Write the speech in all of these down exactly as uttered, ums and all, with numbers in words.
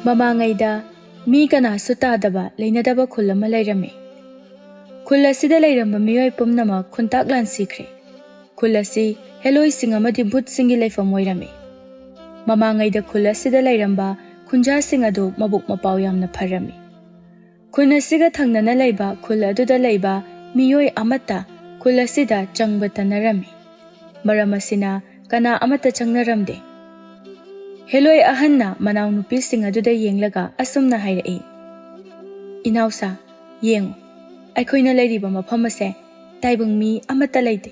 ꯃꯃꯥꯡꯉꯩꯗ ꯃꯤ ꯀꯅꯥꯁꯨ ꯇꯥꯗꯕ ꯂꯩꯅꯗꯕ ꯈꯨꯜ ꯑꯃ ꯂꯩꯔꯝꯃꯤ꯫ ꯈꯨꯜ ꯑꯁꯤꯗ ꯂꯩꯔꯝꯕ ꯃꯤꯑꯣꯏ ꯄꯨꯝꯅꯃꯛ ꯈꯨꯟꯇꯥꯛ ꯂꯥꯟꯁꯤꯈ꯭ꯔꯦ꯫ ꯈꯨꯜ ꯑꯁꯤ ꯍꯦꯂꯣꯏꯁꯤꯡ ꯑꯃꯗꯤ ꯚꯨꯠꯁꯤꯡꯒꯤ ꯂꯩꯐꯝ ꯑꯣꯏꯔꯝꯃꯤ꯫ ꯃꯃꯥꯡꯉꯩꯗ ꯈꯨꯜ ꯑꯁꯤꯗ ꯂꯩꯔꯝꯕ ꯈꯨꯟꯖꯥꯁꯤꯡ ꯑꯗꯨ ꯃꯕꯨꯛ ꯃꯄꯥꯎ ꯌꯥꯝꯅ ꯐꯔꯝꯃꯤ꯫ ꯈꯨꯟ ꯑꯁꯤꯒ ꯊꯪꯅꯅ ꯂꯩꯕ ꯈꯨꯜ ꯑꯗꯨꯗ ꯂꯩꯕ ꯃꯤꯑꯣꯏ ꯑꯃꯠꯇ ꯈꯨꯜ ꯑꯁꯤꯗ ꯆꯪꯕ ꯇꯟꯅꯔꯝꯃꯤ꯫ ꯃꯔꯝ ꯑꯁꯤꯅ ꯀꯅꯥ ꯑꯃꯠꯇ ꯆꯪꯅꯔꯝꯗꯦ꯫ ꯍꯦꯂꯣꯏ ꯑꯍꯟꯅ ꯃꯅꯥꯎꯅꯨꯄꯤꯁꯤꯡ ꯑꯗꯨꯗ ꯌꯦꯡꯂꯒ ꯑꯁꯨꯝꯅ ꯍꯥꯏꯔꯛꯏ, "ꯏꯅꯥꯎꯁꯥ, ꯌꯦꯡꯉꯨ, ꯑꯩꯈꯣꯏꯅ ꯂꯩꯔꯤꯕ ꯃꯐꯝ ꯑꯁꯦ ꯇꯥꯏꯕꯪ ꯃꯤ ꯑꯃꯠꯇ ꯂꯩꯇꯦ꯫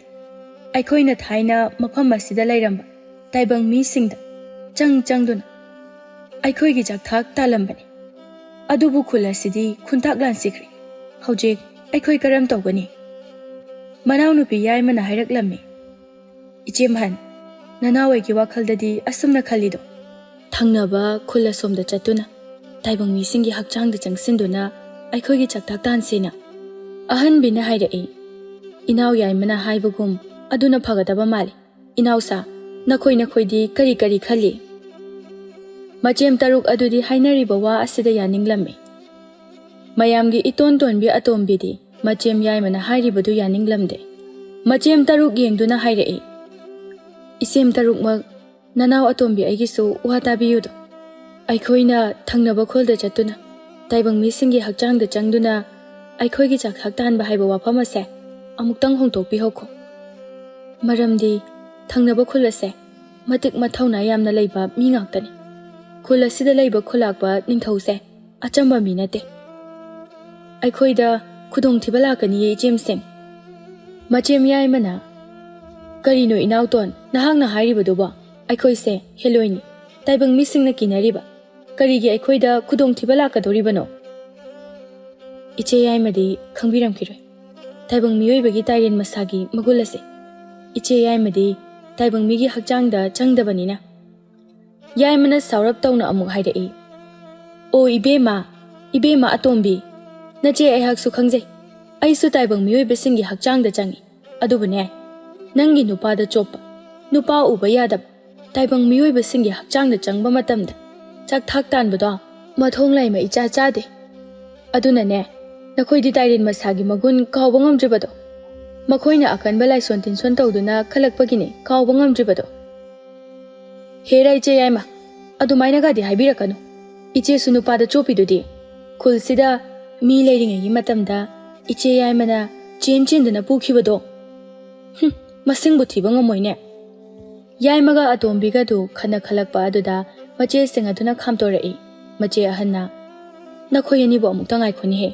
ꯑꯩꯈꯣꯏꯅ ꯊꯥꯏꯅ ꯃꯐꯝ ꯑꯁꯤꯗ ꯂꯩꯔꯝꯕ ꯇꯥꯏꯕꯪ ꯃꯤꯁꯤꯡꯗ ꯆꯪ ꯆꯪꯗꯨꯅ ꯑꯩꯈꯣꯏꯒꯤ ꯆꯥꯛꯊꯥꯛ ꯇꯥꯜꯂꯝꯕꯅꯤ꯫ ꯑꯗꯨꯕꯨ ꯈꯨꯜ ꯑꯁꯤꯗꯤ ꯈꯨꯟꯇꯥꯛ ꯂꯥꯟꯁꯤꯈ꯭ꯔꯦ꯫ ꯍꯧꯖꯤꯛ ꯑꯩꯈꯣꯏ ꯀꯔꯝ ꯇꯧꯒꯅꯤ?" ꯃꯅꯥꯎꯅꯨꯄꯤ ꯌꯥꯏꯃꯅ ꯍꯥꯏꯔꯛꯂꯝꯃꯤ, "ꯏꯆꯦ ꯃꯍꯟ, ꯅꯅꯥꯎ ꯑꯩꯒꯤ ꯋꯥꯈꯜꯗꯗꯤ ꯑꯁꯨꯝꯅ ꯈꯜꯂꯤꯗꯣ, ꯊꯪꯅꯕ ꯈꯨꯜ ꯑꯁꯣꯝꯗ ꯆꯠꯇꯨꯅ ꯇꯥꯏꯕꯪ ꯃꯤꯁꯤꯡꯒꯤ ꯍꯛꯆꯥꯡꯗ ꯆꯪꯁꯤꯟꯗꯨꯅ ꯑꯩꯈꯣꯏꯒꯤ ꯆꯥꯛꯊꯥꯛ ꯇꯥꯟꯁꯦꯅ?" ꯑꯍꯟꯕꯤꯅ ꯍꯥꯏꯔꯛꯏ, "ꯏꯅꯥꯎ ꯌꯥꯏꯃꯅ ꯍꯥꯏꯕꯒꯨꯝ ꯑꯗꯨꯅ ꯐꯒꯗꯕ ꯃꯥꯜꯂꯤ꯫ ꯏꯅꯥꯎꯁꯥ, ꯅꯈꯣꯏ ꯅꯈꯣꯏꯗꯤ ꯀꯔꯤ ꯀꯔꯤ ꯈꯜꯂꯤ?" ꯃꯆꯦꯝ ꯇꯔꯨꯛ ꯑꯗꯨꯗꯤ ꯍꯥꯏꯅꯔꯤꯕ ꯋꯥ ꯑꯁꯤꯗ ꯌꯥꯅꯤꯡꯂꯝꯃꯤ꯫ ꯃꯌꯥꯝꯒꯤ ꯏꯇꯣꯟ ꯇꯣꯟꯕꯤ ꯑꯇꯣꯝꯕꯤꯗꯤ ꯃꯆꯦꯝ ꯌꯥꯏꯃꯅ ꯍꯥꯏꯔꯤꯕꯗꯨ ꯌꯥꯅꯤꯡꯂꯝꯗꯦ꯫ ꯃꯆꯦꯝ ꯇꯔꯨꯛ ꯌꯦꯡꯗꯨꯅ ꯍꯥꯏꯔꯛꯏ, "ꯏꯆꯦꯝ ꯇꯔꯨꯛꯃꯛ, ꯅꯅꯥꯎ ꯑꯇꯣꯝꯕꯤ ꯑꯩꯒꯤꯁꯨ ꯋꯥ ꯇꯥꯕꯤꯌꯨꯗꯣ꯫ ꯑꯩꯈꯣꯏꯅ ꯊꯪꯅꯕ ꯈꯨꯜꯗ ꯆꯠꯇꯨꯅ ꯇꯥꯏꯕꯪ ꯃꯤꯁꯤꯡꯒꯤ ꯍꯛꯆꯥꯡꯗ ꯆꯪꯗꯨꯅ ꯑꯩꯈꯣꯏꯒꯤ ꯆꯥꯛꯊꯥꯛ ꯇꯥꯟꯕ ꯍꯥꯏꯕ ꯋꯥꯐꯝ ꯑꯁꯦ ꯑꯃꯨꯛꯇꯪ ꯍꯣꯡꯗꯣꯛꯄꯤꯍꯧꯈꯣ꯫ ꯃꯔꯝꯗꯤ ꯊꯪꯅꯕ ꯈꯨꯜ ꯑꯁꯦ ꯃꯇꯤꯛ ꯃꯊꯧꯅꯥ ꯌꯥꯝꯅ ꯂꯩꯕ ꯃꯤ ꯉꯥꯛꯇꯅꯤ꯫ ꯈꯨꯜ ꯑꯁꯤꯗ ꯂꯩꯕ ꯈꯨꯜꯂꯥꯛꯄ ꯅꯤꯡꯊꯧꯁꯦ ꯑꯆꯝꯕ ꯃꯤ ꯅꯠꯇꯦ꯫ ꯑꯩꯈꯣꯏꯗ ꯈꯨꯗꯣꯡꯊꯤꯕ ꯂꯥꯛꯀꯅꯤꯌꯦ, ꯏꯆꯦꯝꯁꯤꯡ꯫" ꯃꯆꯦꯝ ꯌꯥꯏꯃꯅ, "ꯀꯔꯤꯅꯣ ꯏꯅꯥꯎꯇꯣꯟ, ꯅꯍꯥꯛꯅ ꯍꯥꯏꯔꯤꯕꯗꯨꯕꯣ? ꯑꯩꯈꯣꯏꯁꯦ ꯍꯦꯂꯣꯏꯅꯤ, ꯇꯥꯏꯕꯪ ꯃꯤꯁꯤꯡꯅ ꯀꯤꯅꯔꯤꯕ꯫ ꯀꯔꯤꯒꯤ ꯑꯩꯈꯣꯏꯗ ꯈꯨꯗꯣꯡꯊꯤꯕ ꯂꯥꯛꯀꯗꯧꯔꯤꯕꯅꯣ?" ꯏꯆꯦ ꯌꯥꯏꯃꯗꯤ ꯈꯪꯕꯤꯔꯝꯈꯤꯔꯣꯏ ꯇꯥꯏꯕꯪ ꯃꯤꯑꯣꯏꯕꯒꯤ ꯇꯥꯏꯔꯦꯟ ꯃꯁꯥꯒꯤ ꯃꯒꯨꯟ ꯑꯁꯦ꯫ ꯏꯆꯦ ꯌꯥꯏꯃꯗꯤ ꯇꯥꯏꯕꯪ ꯃꯤꯒꯤ ꯍꯛꯆꯥꯡꯗ ꯆꯪꯗꯕꯅꯤꯅ꯫ ꯌꯥꯏꯃꯅ ꯁꯥꯎꯔꯞ ꯇꯧꯅ ꯑꯃꯨꯛ ꯍꯥꯏꯔꯛꯏ, "ꯑꯣ ꯏꯕꯦꯝꯃ, ꯏꯕꯦꯝꯃ ꯑꯇꯣꯝꯕꯤ, ꯅꯆꯦ ꯑꯩꯍꯥꯛꯁꯨ ꯈꯪꯖꯩ꯫ ꯑꯩꯁꯨ ꯇꯥꯏꯕꯪ ꯃꯤꯑꯣꯏꯕꯁꯤꯡꯒꯤ ꯍꯛꯆꯥꯡꯗ ꯆꯪꯏ꯫ ꯑꯗꯨꯕꯨꯅꯦ, ꯅꯪꯒꯤ ꯅꯨꯄꯥꯗ ꯆꯣꯞꯄ, ꯅꯨꯄꯥ ꯎꯕ ꯌꯥꯗꯕ, ꯇꯥꯏꯕꯪ ꯃꯤꯑꯣꯏꯕꯁꯤꯡꯒꯤ ꯍꯛꯆꯥꯡꯗ ꯆꯪꯕ ꯃꯇꯝꯗ ꯆꯥꯛ ꯊꯥꯛ ꯇꯥꯟꯕꯗꯣ ꯃꯊꯣꯡ ꯂꯥꯏꯃ ꯏꯆꯥ ꯆꯥꯗꯦ꯫ ꯑꯗꯨꯅꯅꯦ, ꯅꯈꯣꯏꯗꯤ ꯇꯥꯏꯔꯦꯟ ꯃꯁꯥꯒꯤ ꯃꯒꯨꯟ ꯀꯥꯎꯕ ꯉꯝꯗ꯭ꯔꯤꯕꯗꯣ꯫ ꯃꯈꯣꯏꯅ ꯑꯀꯟꯕ ꯂꯥꯏꯁꯣꯟ ꯇꯤꯟꯁꯣꯟ ꯇꯧꯗꯨꯅ ꯈꯜꯂꯛꯄꯒꯤꯅꯦ ꯀꯥꯎꯕ ꯉꯝꯗ꯭ꯔꯤꯕꯗꯣ꯫ ꯍꯦꯔꯥ ꯏꯆꯦ ꯌꯥꯏꯃ, ꯑꯗꯨꯃꯥꯏꯅꯒꯗꯤ ꯍꯥꯏꯕꯤꯔꯛꯀꯅꯨ꯫ ꯏꯆꯦꯁꯨ ꯅꯨꯄꯥꯗ ꯆꯣꯞꯄꯤꯗꯨꯗꯤ꯫ ꯈꯨꯜꯁꯤꯗ ꯃꯤ ꯂꯩꯔꯤꯉꯩꯒꯤ ꯃꯇꯝꯗ ꯏꯆꯦ ꯌꯥꯏꯃꯅ ꯆꯦꯟ ꯆꯦꯟꯗꯨꯅ ꯄꯨꯈꯤꯕꯗꯣ꯫ ꯍꯨꯝ, ꯃꯁꯤꯡꯕꯨ ꯊꯤꯕ ꯉꯝꯃꯣꯏꯅꯦ꯫ ꯌꯥꯏꯃꯒ ꯑꯇꯣꯝꯕꯤꯒꯗꯨ ꯈꯟꯅ ꯈꯜꯂꯛꯄ ꯑꯗꯨꯗ ꯃꯆꯦꯁꯤꯡ ꯑꯗꯨꯅ ꯈꯥꯝꯇꯣꯔꯛꯏ꯫ ꯃꯆꯦ ꯑꯍꯟꯅ, "ꯅꯈꯣꯏ ꯑꯅꯤꯕꯨ ꯑꯃꯨꯛꯇ ꯉꯥꯏꯈꯣꯅꯤꯍꯦ꯫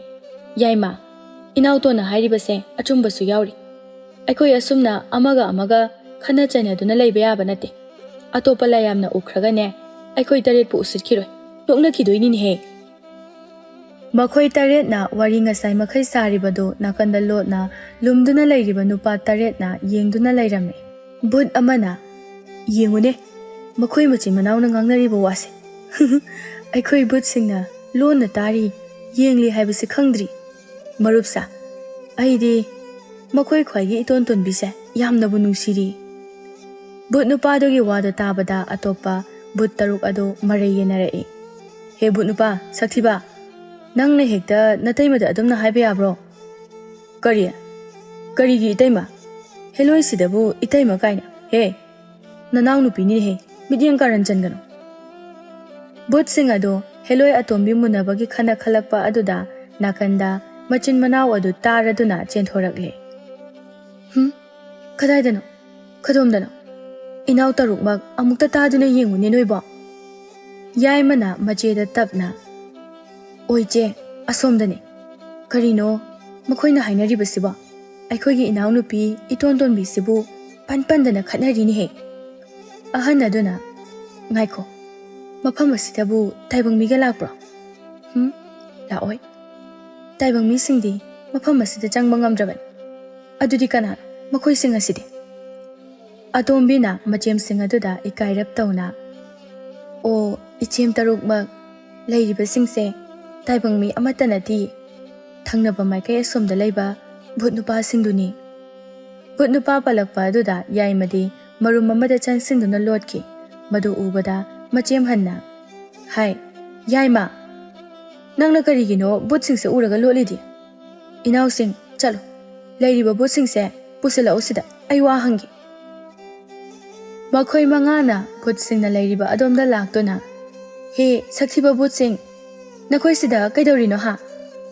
ꯌꯥꯏꯃ, ꯏꯅꯥꯎꯇꯣꯟꯅ ꯍꯥꯏꯔꯤꯕꯁꯦ ꯑꯆꯨꯝꯕꯁꯨ ꯌꯥꯎꯔꯤ꯫ ꯑꯩꯈꯣꯏ ꯑꯁꯨꯝꯅ ꯑꯃꯒ ꯑꯃꯒ ꯈꯟꯅ ꯆꯩꯅꯗꯨꯅ ꯂꯩꯕ ꯌꯥꯕ ꯅꯠꯇꯦ꯫ ꯑꯇꯣꯞꯄ ꯂꯥꯏ ꯌꯥꯝꯅ ꯎꯈ꯭ꯔꯒꯅꯦ, ꯑꯩꯈꯣꯏ ꯇꯔꯦꯠꯄꯨ ꯎꯁꯤꯠꯈꯤꯔꯣꯏ, ꯅꯣꯛꯅꯈꯤꯗꯣꯏꯅꯤꯅꯦꯍꯦ꯫" ꯃꯈꯣꯏ ꯇꯔꯦꯠꯅ ꯋꯥꯔꯤ ꯉꯁꯥꯏ ꯃꯈꯩ ꯁꯥꯔꯤꯕꯗꯨ ꯅꯥꯀꯟꯗ ꯂꯣꯠꯅ ꯂꯨꯝꯗꯨꯅ ꯂꯩꯔꯤꯕ ꯅꯨꯄꯥ ꯇꯔꯦꯠꯅ ꯌꯦꯡꯗꯨꯅ ꯂꯩꯔꯝꯃꯤ꯫ ꯚꯨꯠ ꯑꯃꯅ, "ꯌꯦꯡꯉꯨꯅꯦ, ꯃꯈꯣꯏ ꯃꯆꯤꯟ ꯃꯅꯥꯎꯅ ꯉꯥꯡꯅꯔꯤꯕ ꯋꯥꯁꯦ꯫ ꯑꯩꯈꯣꯏ ꯚꯨꯠꯁꯤꯡꯅ ꯂꯣꯟꯅ ꯇꯥꯔꯤ, ꯌꯦꯡꯂꯤ ꯍꯥꯏꯕꯁꯤ ꯈꯪꯗ꯭ꯔꯤ꯫ ꯃꯔꯨꯞꯁꯥ, ꯑꯩꯗꯤ ꯃꯈꯣꯏ ꯈ꯭ꯋꯥꯏꯒꯤ ꯏꯇꯣꯟ ꯇꯣꯟꯕꯤꯁꯦ ꯌꯥꯝꯅꯕꯨ ꯅꯨꯡꯁꯤꯔꯤ꯫" ꯚꯨꯠ ꯅꯨꯄꯥꯗꯨꯒꯤ ꯋꯥꯗꯨ ꯇꯥꯕꯗ ꯑꯇꯣꯞꯄ ꯚꯨꯠ ꯇꯔꯨꯛ ꯑꯗꯨ ꯃꯔꯩ ꯌꯦꯟꯅꯔꯛꯏ꯫ "ꯍꯦ ꯚꯨꯠ ꯅꯨꯄꯥ, ꯁꯛꯊꯤꯕ, ꯅꯪꯅ ꯍꯦꯛꯇ ꯅꯇꯩꯃꯗ ꯑꯗꯨꯝꯅ ꯍꯥꯏꯕ ꯌꯥꯕ꯭ꯔꯣ?" "ꯀꯔꯤ? ꯀꯔꯤꯒꯤ ꯏꯇꯩꯃ? ꯍꯦꯂꯣꯏꯁꯤꯗꯕꯨ ꯏꯇꯩꯃ ꯀꯥꯏꯅ? ꯍꯦ, ꯅꯅꯥꯎ ꯅꯨꯄꯤꯅꯤꯅꯦꯍꯦ, ꯃꯤꯠꯌꯦꯡ ꯀꯥꯔꯟ ꯆꯟꯒꯅꯨ꯫" ꯚꯨꯠꯁꯤꯡ ꯑꯗꯨ ꯍꯦꯂꯣꯏ ꯑꯇꯣꯝꯕꯤ ꯃꯨꯟꯅꯕꯒꯤ ꯈꯟꯅ ꯈꯜꯂꯛꯄ ꯑꯗꯨꯗ ꯅꯥꯀꯟꯗ ꯃꯆꯤꯟ ꯃꯅꯥꯎ ꯑꯗꯨ ꯇꯥꯔꯗꯨꯅ ꯆꯦꯟꯊꯣꯔꯛꯂꯦ꯫ "ꯍꯨꯝ? ꯀꯗꯥꯏꯗꯅꯣ? ꯀꯗꯣꯝꯗꯅꯣ? ꯏꯅꯥꯎ ꯇꯔꯨꯛꯃꯛ ꯑꯃꯨꯛꯇ ꯇꯥꯗꯨꯅ ꯌꯦꯡꯉꯨꯅꯦ ꯅꯣꯏꯕꯣ꯫" ꯌꯥꯏꯃꯅ ꯃꯆꯦꯗ ꯇꯞꯅ, "ꯑꯣꯏ ꯆꯦ, ꯑꯁꯣꯝꯗꯅꯦ꯫ ꯀꯔꯤꯅꯣ ꯃꯈꯣꯏꯅ ꯍꯥꯏꯅꯔꯤꯕꯁꯤꯕꯣ? ꯑꯩꯈꯣꯏꯒꯤ ꯏꯅꯥꯎꯅꯨꯄꯤ ꯏꯇꯣꯟ ꯇꯣꯟꯕꯤꯁꯤꯕꯨ ꯄꯟ ꯄꯟꯗꯅ ꯈꯠꯅꯔꯤꯅꯦꯍꯦ꯫" ꯑꯍꯟ ꯑꯗꯨꯅ, "ꯉꯥꯏꯈꯣ, ꯃꯐꯝ ꯑꯁꯤꯗꯕꯨ ꯇꯥꯏꯕꯪ ꯃꯤꯒ ꯂꯥꯛꯄ꯭ꯔꯣ? ꯍꯨꯝ, ꯂꯥꯛꯑꯣꯏ꯫ ꯇꯥꯏꯕꯪ ꯃꯤꯁꯤꯡꯗꯤ ꯃꯐꯝ ꯑꯁꯤꯗ ꯆꯪꯕ ꯉꯝꯗ꯭ꯔꯕꯅꯤ꯫ ꯑꯗꯨꯗꯤ ꯀꯅꯥꯅꯣ ꯃꯈꯣꯏꯁꯤꯡ ꯑꯁꯤꯗꯤ?" ꯑꯇꯣꯝꯕꯤꯅ ꯃꯆꯦꯝꯁꯤꯡ ꯑꯗꯨꯗ ꯏꯀꯥꯏꯔꯞ ꯇꯧꯅ, "ꯑꯣ, ꯏꯆꯦꯝ ꯇꯔꯨꯛꯃꯛ ꯂꯩꯔꯤꯕꯁꯤꯡꯁꯦ ꯇꯥꯏꯕꯪ ꯃꯤ ꯑꯃꯠꯇ ꯅꯠꯇꯦ, ꯊꯪꯅꯕ ꯃꯥꯏꯀꯩ ꯑꯁꯣꯝꯗ ꯂꯩꯕ ꯚꯨꯠ ꯅꯨꯄꯥꯁꯤꯡꯗꯨꯅꯤ꯫" ꯚꯨꯠ ꯅꯨꯄꯥ ꯄꯜꯂꯛꯄ ꯑꯗꯨꯗ ꯌꯥꯏꯃꯗꯤ ꯃꯔꯨꯝ ꯑꯃꯗ ꯆꯪꯁꯤꯟꯗꯨꯅ ꯂꯣꯠꯈꯤ꯫ ꯃꯗꯨ ꯎꯕꯗ ꯃꯆꯦꯝ ꯍꯟꯅ, ꯍꯥꯏ, ꯌꯥꯏꯃ, ꯅꯪꯅ ꯀꯔꯤꯒꯤꯅꯣ ꯕꯨꯠꯁꯤꯡꯁꯦ ꯎꯔꯒ ꯂꯣꯠꯂꯤꯗꯤ? ꯏꯅꯥꯎꯁꯤꯡ, ꯆꯠꯂꯣ, ꯂꯩꯔꯤꯕ ꯕꯨꯠꯁꯤꯡꯁꯦ ꯄꯨꯁꯤꯜꯂꯛꯎ ꯁꯤꯗ, ꯑꯩ ꯋꯥ ꯍꯪꯒꯦ꯫ ꯃꯈꯣꯏ ꯃꯉꯥꯅ ꯕꯨꯠꯁꯤꯡꯅ ꯂꯩꯔꯤꯕ ꯑꯗꯣꯝꯗ ꯂꯥꯛꯇꯨꯅ, "ꯍꯦ, ꯁꯛꯊꯤꯕ ꯕꯨꯠꯁꯤꯡ, ꯅꯈꯣꯏ ꯁꯤꯗ ꯀꯩꯗꯧꯔꯤꯅꯣ ꯍꯥ?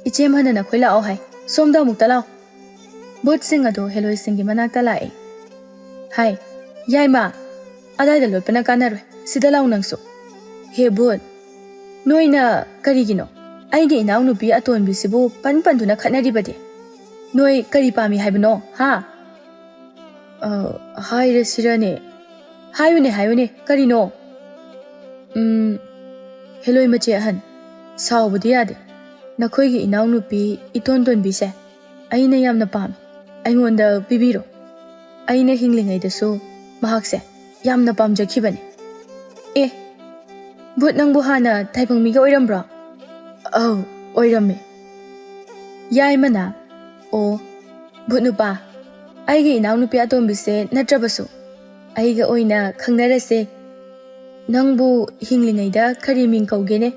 ꯏꯆꯦꯝ ꯍꯟꯅ ꯅꯈꯣꯏ ꯂꯥꯛꯑꯣ ꯍꯥꯏ, ꯁꯣꯝꯗ ꯑꯃꯨꯛꯇ ꯂꯥꯛꯑꯣ"꯫ ꯕꯨꯠꯁꯤꯡ ꯑꯗꯨ ꯍꯦꯂꯣꯏꯁꯤꯡꯒꯤ ꯃꯅꯥꯛꯇ ꯂꯥꯛꯑꯦ꯫ ꯍꯥꯏ, ꯌꯥꯏꯃ, ꯑꯗꯥꯏꯗ ꯂꯣꯠꯄꯅ ꯀꯥꯟꯅꯔꯣꯏ, ꯁꯤꯗ ꯂꯥꯛꯎ ꯅꯪꯁꯨ꯫ "ꯍꯦ ꯕꯨꯠ, ꯅꯣꯏꯅ ꯀꯔꯤꯒꯤꯅꯣ ꯑꯩꯒꯤ ꯏꯅꯥꯎꯅꯨꯄꯤ ꯑꯇꯣꯟꯕꯤꯁꯤꯕꯨ ꯄꯟ ꯄꯟꯗꯨꯅ ꯈꯠꯅꯔꯤꯕꯗꯤ? ꯅꯣꯏ ꯀꯔꯤ ꯄꯥꯝꯃꯤ ꯍꯥꯏꯕꯅꯣ ꯍꯥ?" "ꯑ, ꯍꯥꯏꯔꯁꯤꯔꯅꯦ?" "ꯍꯥꯏꯌꯨꯅꯦ, ꯍꯥꯏꯌꯨꯅꯦ, ꯀꯔꯤꯅꯣ?" "ꯎꯝ, ꯍꯦꯂꯣꯏ ꯃꯆꯦ ꯑꯍꯟ, ꯁꯥꯎꯕꯗꯤ ꯌꯥꯗꯦ꯫ ꯅꯈꯣꯏꯒꯤ ꯏꯅꯥꯎꯅꯨꯄꯤ ꯏꯇꯣꯟ ꯇꯣꯟꯕꯤꯁꯦ ꯑꯩꯅ ꯌꯥꯝꯅ ꯄꯥꯝꯃꯤ꯫ ꯑꯩꯉꯣꯟꯗ ꯄꯤꯕꯤꯔꯣ꯫ ꯑꯩꯅ ꯍꯤꯡꯂꯤꯉꯩꯗꯁꯨ ꯃꯍꯥꯛꯁꯦ ꯌꯥꯝꯅ ꯄꯥꯝꯖꯈꯤꯕꯅꯤ"꯫ "ꯑꯦ, ꯕꯨꯠ, ꯅꯪꯕꯨ ꯍꯥꯟꯅ ꯇꯥꯏꯕꯪ ꯃꯤꯒ ꯑꯣꯏꯔꯝꯕ꯭ꯔꯣ?" "ꯑꯧ, ꯑꯣꯏꯔꯝꯃꯦ"꯫ ꯌꯥꯏꯃꯅ, "ꯑꯣ, ꯕꯨꯠ ꯅꯨꯄꯥ, ꯑꯩꯒꯤ ꯏꯅꯥꯎꯅꯨꯄꯤ ꯑꯇꯣꯝꯕꯤꯁꯦ ꯅꯠꯇ꯭ꯔꯕꯁꯨ ꯑꯩꯒ ꯑꯣꯏꯅ ꯈꯪꯅꯔꯁꯦ꯫ ꯅꯪꯕꯨ ꯍꯤꯡꯂꯤꯉꯩꯗ ꯀꯔꯤ ꯃꯤꯡ ꯀꯧꯒꯦꯅꯦ?"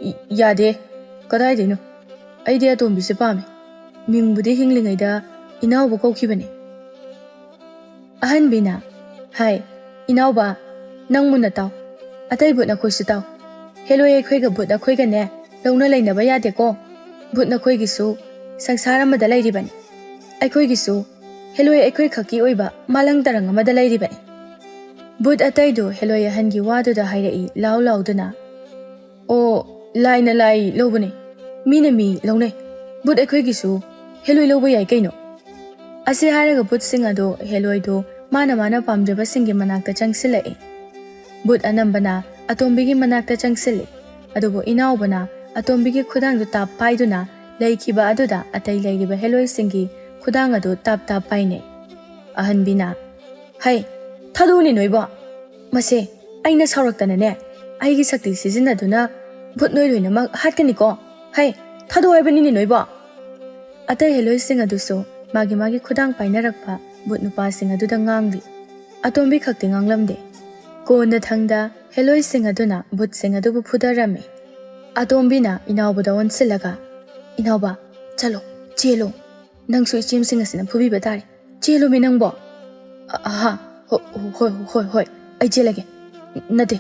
"ꯏ-, ꯌꯥꯗꯦ, ꯀꯗꯥꯏꯗꯩꯅꯣ? ꯑꯩꯗꯤ ꯑꯇꯣꯝꯕꯤꯁꯦ ꯄꯥꯝꯃꯦ꯫ ꯃꯤꯡꯕꯨꯗꯤ ꯍꯤꯡꯂꯤꯉꯩꯗ ꯏꯅꯥꯎꯕ ꯀꯧꯈꯤꯕꯅꯦ"꯫ ꯑꯍꯟꯕꯤꯅ, "ꯍꯥꯏ, ꯏꯅꯥꯎꯕ, ꯅꯪ ꯃꯨꯟꯅ ꯇꯥꯎ꯫ ꯑꯇꯩ ꯕꯨꯠ ꯅꯈꯣꯏꯁꯨ ꯇꯥꯎ꯫ ꯍꯦꯂꯣꯏ ꯑꯩꯈꯣꯏꯒ ꯕꯨꯠ ꯅꯈꯣꯏꯒꯅꯦ ꯂꯧꯅ ꯂꯩꯅꯕ ꯌꯥꯗꯦꯀꯣ꯫ ꯕꯨꯠ ꯅꯈꯣꯏꯒꯤꯁꯨ ꯁꯪꯁꯥꯔ ꯑꯃꯗ ꯂꯩꯔꯤꯕꯅꯤ꯫ ꯑꯩꯈꯣꯏꯒꯤꯁꯨ ꯍꯦꯂꯣꯏ ꯑꯩꯈꯣꯏ ꯈꯛꯀꯤ ꯑꯣꯏꯕ ꯃꯥꯂꯪ ꯇꯔꯪ ꯑꯃꯗ ꯂꯩꯔꯤꯕꯅꯤ"꯫ ꯕꯨꯠ ꯑꯇꯩꯗꯨ ꯍꯦꯂꯣꯏ ꯑꯍꯟꯒꯤ ꯋꯥꯗꯨꯗ ꯍꯥꯏꯔꯛꯏ ꯂꯥꯎ ꯂꯥꯎꯗꯨꯅ꯫ "ꯑꯣ, ꯂꯥꯏꯅ ꯂꯥꯏ ꯂꯧꯕꯅꯦ, ꯃꯤꯅ ꯃꯤ ꯂꯧꯅꯩ꯫ ꯕꯨꯠ ꯑꯩꯈꯣꯏꯒꯤꯁꯨ ꯍꯦꯂꯣꯏ ꯂꯧꯕ ꯌꯥꯏ ꯀꯩꯅꯣ"꯫ ꯑꯁꯤ ꯍꯥꯏꯔꯒ ꯕꯨꯠꯁꯤꯡ ꯑꯗꯨ ꯍꯦꯂꯣꯏꯗꯨ ꯃꯥꯅ ꯃꯥꯅ ꯄꯥꯝꯖꯕꯁꯤꯡꯒꯤ ꯃꯅꯥꯛꯇ ꯆꯪꯁꯤꯜꯂꯛꯏ꯫ ꯕꯨꯠ ꯑꯅꯝꯕꯅ ꯑꯇꯣꯝꯕꯤꯒꯤ ꯃꯅꯥꯛꯇ ꯆꯪꯁꯤꯜꯂꯤ꯫ ꯑꯗꯨꯕꯨ ꯏꯅꯥꯎꯕꯅ ꯑꯇꯣꯝꯕꯤꯒꯤ ꯈꯨꯗꯥꯡꯗꯨ ꯇꯥꯞ ꯄꯥꯏꯗꯨꯅ ꯂꯩꯈꯤꯕ ꯑꯗꯨꯗ ꯑꯇꯩ ꯂꯩꯔꯤꯕ ꯍꯦꯂꯣꯏꯁꯤꯡꯒꯤ ꯈꯨꯗꯥꯡ ꯑꯗꯨ ꯇꯥꯞ ꯇꯥꯞ ꯄꯥꯏꯅꯩ꯫ ꯑꯍꯟꯕꯤꯅ, "ꯍꯩ, ꯊꯥꯗꯣꯛꯎꯅꯦ ꯅꯣꯏꯕꯣ꯫ ꯃꯁꯦ, ꯑꯩꯅ ꯁꯥꯎꯔꯛꯇꯅꯅꯦ, ꯑꯩꯒꯤ ꯁꯛꯇꯤ ꯁꯤꯖꯤꯟꯅꯗꯨꯅ ꯕꯨꯠ ꯅꯣꯏ ꯂꯣꯏꯅꯃꯛ ꯍꯥꯠꯀꯅꯤꯀꯣ꯫ ꯍꯩ, ꯊꯥꯗꯣꯛꯑꯣ ꯍꯥꯏꯕꯅꯤꯅꯦ ꯅꯣꯏꯕꯣ"꯫ ꯑꯇꯩ ꯍꯦꯂꯣꯏꯁꯤꯡ ꯑꯗꯨꯁꯨ ꯃꯥꯒꯤ ꯃꯥꯒꯤ ꯈꯨꯗꯥꯡ ꯄꯥꯏꯅꯔꯛꯄ ꯕꯨꯠ ꯅꯨꯄꯥꯁꯤꯡ ꯑꯗꯨꯗ ꯉꯥꯡꯂꯤ꯫ ꯑꯇꯣꯝꯕꯤ ꯈꯛꯇꯤ ꯉꯥꯡꯂꯝꯗꯦ꯫ ꯀꯣꯟꯅꯊꯪꯗ ꯍꯦꯂꯣꯏꯁꯤꯡ ꯑꯗꯨꯅ ꯚꯨꯠꯁꯤꯡ ꯑꯗꯨꯕꯨ ꯐꯨꯊꯔꯝꯃꯤ꯫ ꯑꯇꯣꯝꯕꯤꯅ ꯏꯅꯥꯎꯕꯗ ꯑꯣꯟꯁꯤꯜꯂꯒ, "ꯏꯅꯥꯎꯕ, ꯆꯠꯂꯣ, ꯆꯦꯜꯂꯣ, ꯅꯪꯁꯨ ꯏꯆꯦꯝꯁꯤꯡ ꯑꯁꯤꯅ ꯐꯨꯕꯤꯕ ꯇꯥꯔꯦ꯫ ꯆꯦꯜꯂꯨꯃꯤ ꯅꯪꯕꯣ!" "ꯑ-, ꯑꯍꯥ, ꯍꯣ-, ꯍꯣꯏ, ꯍꯣꯏ, ꯍꯣꯏ, ꯑꯩ ꯆꯦꯜꯂꯒꯦ꯫ ꯅꯠꯇꯦ,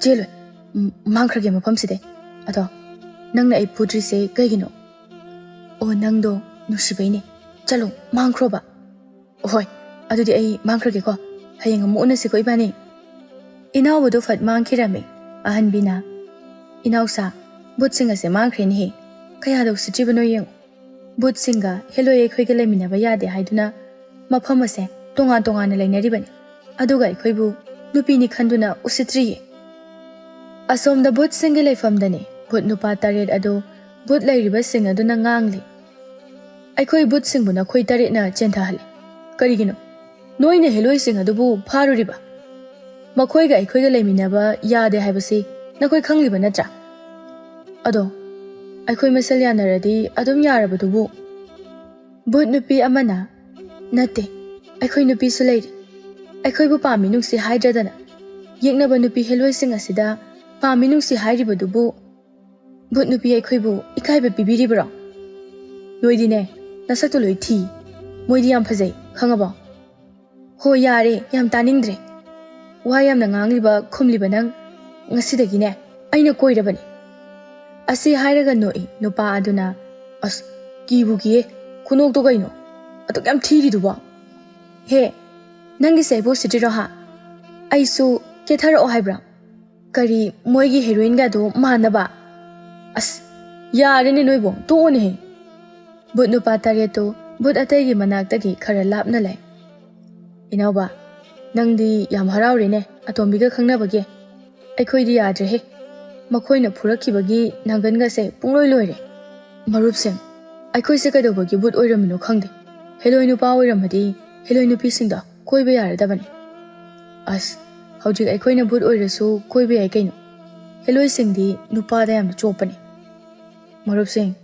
ꯆꯦꯜꯂꯣꯏ꯫ ꯎꯝ, ꯃꯥꯡꯈ꯭ꯔꯒꯦ ꯃꯐꯝꯁꯤꯗꯩ꯫ ꯑꯗꯣ ꯅꯪꯅ ꯑꯩ ꯐꯨꯗ꯭ꯔꯤꯁꯦ ꯀꯩꯒꯤꯅꯣ?" "ꯑꯣ, ꯅꯪꯗꯣ ꯅꯨꯡꯁꯤꯕꯩꯅꯦ꯫ ꯆꯠꯂꯣ, ꯃꯥꯡꯈ꯭ꯔꯣꯕ꯫" "ꯍꯣꯏ, ꯑꯗꯨꯗꯤ ꯑꯩ ꯃꯥꯡꯈ꯭ꯔꯒꯦꯀꯣ꯫ ꯍꯌꯦꯡ ꯑꯃꯨꯛ ꯎꯅꯁꯤꯀꯣ ꯏꯕꯥꯅꯤ꯫" ꯏꯅꯥꯎꯕꯗꯣ ꯐꯠ ꯃꯥꯡꯈꯤꯔꯝꯃꯤ꯫ ꯑꯍꯟꯕꯤꯅ, "ꯏꯅꯥꯎꯁꯥ, ꯚꯨꯠꯁꯤꯡ ꯑꯁꯦ ꯃꯥꯡꯈ꯭ꯔꯦꯅꯦꯍꯦ꯫ ꯀꯌꯥꯗ ꯎꯁꯤꯠꯇ꯭ꯔꯤꯕꯅꯣ ꯌꯦꯡꯉꯨ꯫ ꯚꯨꯠꯁꯤꯡꯒ ꯍꯦꯂꯣꯏ ꯑꯩꯈꯣꯏꯒ ꯂꯩꯃꯤꯟꯅꯕ ꯌꯥꯗꯦ ꯍꯥꯏꯗꯨꯅ ꯃꯐꯝ ꯑꯁꯦ ꯇꯣꯉꯥꯟ ꯇꯣꯉꯥꯟꯅ ꯂꯩꯅꯔꯤꯕꯅꯤ꯫ ꯑꯗꯨꯒ ꯑꯩꯈꯣꯏꯕꯨ ꯅꯨꯄꯤꯅꯤ ꯈꯟꯗꯨꯅ ꯎꯁꯤꯠꯇ꯭ꯔꯤꯌꯦ꯫" ꯑꯁꯣꯝꯗ ꯚꯨꯠꯁꯤꯡꯒꯤ ꯂꯩꯐꯝꯗꯅꯤ ꯚꯨꯠ ꯅꯨꯄꯥ ꯇꯔꯦꯠ ꯑꯗꯨ ꯚꯨꯠ ꯂꯩꯔꯤꯕꯁꯤꯡ ꯑꯗꯨꯅ ꯉꯥꯡꯂꯤ꯫ "ꯑꯩꯈꯣꯏ ꯚꯨꯠꯁꯤꯡꯕꯨ ꯅꯈꯣꯏ ꯇꯔꯦꯠꯅ ꯆꯦꯟꯊꯍꯜꯂꯤ꯫ ꯀꯔꯤꯒꯤꯅꯣ? ꯅꯣꯏꯅ ꯍꯦꯂꯣꯏꯁꯤꯡ ꯑꯗꯨꯕꯨ ꯐꯥꯔꯨꯔꯤꯕ? ꯃꯈꯣꯏꯒ ꯑꯩꯈꯣꯏꯒ ꯂꯩꯃꯤꯟꯅꯕ ꯌꯥꯗꯦ ꯍꯥꯏꯕꯁꯤ ꯅꯈꯣꯏ ꯈꯪꯂꯤꯕ ꯅꯠꯇ꯭ꯔꯥ? ꯑꯗꯣ ꯑꯩꯈꯣꯏ ꯃꯁꯦꯜ ꯌꯥꯅꯔꯗꯤ ꯑꯗꯨꯝ ꯌꯥꯔꯕꯗꯨꯕꯨ?" ꯚꯨꯠ ꯅꯨꯄꯤ ꯑꯃꯅ, "ꯅꯠꯇꯦ, ꯑꯩꯈꯣꯏ ꯅꯨꯄꯤꯁꯨ ꯂꯩꯔꯤ꯫ ꯑꯩꯈꯣꯏꯕꯨ ꯄꯥꯝꯃꯤ ꯅꯨꯡꯁꯤ ꯍꯥꯏꯗ꯭ꯔꯗꯅ ꯌꯦꯛꯅꯕ ꯅꯨꯄꯤ ꯍꯦꯂꯣꯏꯁꯤꯡ ꯑꯁꯤꯗ ꯄꯥꯝꯃꯤ ꯅꯨꯡꯁꯤ ꯍꯥꯏꯔꯤꯕꯗꯨꯕꯨ ꯚꯨꯠ ꯅꯨꯄꯤ ꯑꯩꯈꯣꯏꯕꯨ ꯏꯀꯥꯏꯕ ꯄꯤꯕꯤꯔꯤꯕ꯭ꯔꯣ? ꯅꯣꯏꯗꯤꯅꯦ, ꯅꯁꯛꯇꯣ ꯂꯣꯏ ꯊꯤ꯫ ꯃꯣꯏꯗꯤ ꯌꯥꯝ ꯐꯖꯩ, ꯈꯪꯉꯕꯣ?" "ꯍꯣ, ꯌꯥꯔꯦ, ꯌꯥꯝ ꯇꯥꯅꯤꯡꯗ꯭ꯔꯦ꯫ ꯋꯥ ꯌꯥꯝꯅ ꯉꯥꯡꯂꯤꯕ ꯈꯨꯝꯂꯤꯕ ꯅꯪ, ꯉꯁꯤꯗꯒꯤꯅꯦ ꯑꯩꯅ ꯀꯣꯏꯔꯕꯅꯤ꯫" ꯑꯁꯤ ꯍꯥꯏꯔꯒ ꯅꯣꯛꯏ ꯅꯨꯄꯥ ꯑꯗꯨꯅ꯫ "ꯑꯁ, ꯀꯤꯕꯨ ꯀꯤꯌꯦ꯫ ꯈꯨꯅꯣꯛꯇꯣ ꯀꯩꯅꯣ? ꯑꯗꯨꯛ ꯌꯥꯝ ꯊꯤꯔꯤꯗꯨꯕꯣ? ꯍꯦ, ꯅꯪꯒꯤꯁꯦ ꯑꯩꯕꯨ ꯎꯁꯤꯠꯇ꯭ꯔꯤꯔꯣ ꯍꯥ? ꯑꯩꯁꯨ ꯀꯦꯊꯔꯛꯑꯣ ꯍꯥꯏꯕ꯭ꯔꯥ? ꯀꯔꯤ, ꯃꯣꯏꯒꯤ ꯍꯦꯔꯣꯏꯟꯒꯗꯣ ꯃꯥꯟꯅꯕ? ꯑꯁ, ꯌꯥꯔꯦꯅꯦ ꯅꯣꯏꯕꯣ, ꯇꯣꯛꯑꯣꯅꯦꯍꯦ꯫" ꯚꯨꯠ ꯅꯨꯄꯥ ꯇꯔꯦꯠꯇꯨ ꯚꯨꯠ ꯑꯇꯩꯒꯤ ꯃꯅꯥꯛꯇꯒꯤ ꯈꯔ ꯂꯥꯞꯅ ꯂꯩ꯫ "ꯏꯅꯥꯎꯕ, ꯅꯪꯗꯤ ꯌꯥꯝ ꯍꯔꯥꯎꯔꯦꯅꯦ ꯑꯇꯣꯝꯕꯤꯒ ꯈꯪꯅꯕꯒꯤ꯫ ꯑꯩꯈꯣꯏꯗꯤ ꯌꯥꯗ꯭ꯔꯦꯍꯦ꯫ ꯃꯈꯣꯏꯅ ꯐꯨꯔꯛꯈꯤꯕꯒꯤ ꯅꯥꯡꯒꯟꯒꯁꯦ ꯄꯨꯡꯂꯣꯏ ꯂꯣꯏꯔꯦ꯫" "ꯃꯔꯨꯞꯁꯤꯡ, ꯑꯩꯈꯣꯏꯁꯦ ꯀꯩꯗꯧꯕꯒꯤ ꯚꯨꯠ ꯑꯣꯏꯔꯝꯃꯤꯅꯣ ꯈꯪꯗꯦ꯫ ꯍꯦꯂꯣꯏ ꯅꯨꯄꯥ ꯑꯣꯏꯔꯝꯃꯗꯤ ꯍꯦꯂꯣꯏ ꯅꯨꯄꯤꯁꯤꯡꯗꯣ ꯀꯣꯏꯕ ꯌꯥꯔꯗꯕꯅꯤ꯫ ꯑꯁ, ꯍꯧꯖꯤꯛ ꯑꯩꯈꯣꯏꯅ ꯚꯨꯠ ꯑꯣꯏꯔꯁꯨ ꯀꯣꯏꯕ ꯌꯥꯏ ꯀꯩꯅꯣ꯫ ꯍꯦꯂꯣꯏꯁꯤꯡꯗꯤ ꯅꯨꯄꯥꯗ ꯌꯥꯝꯅ ꯆꯣꯞꯄꯅꯤ꯫" "ꯃꯔꯨꯞꯁꯤꯡ,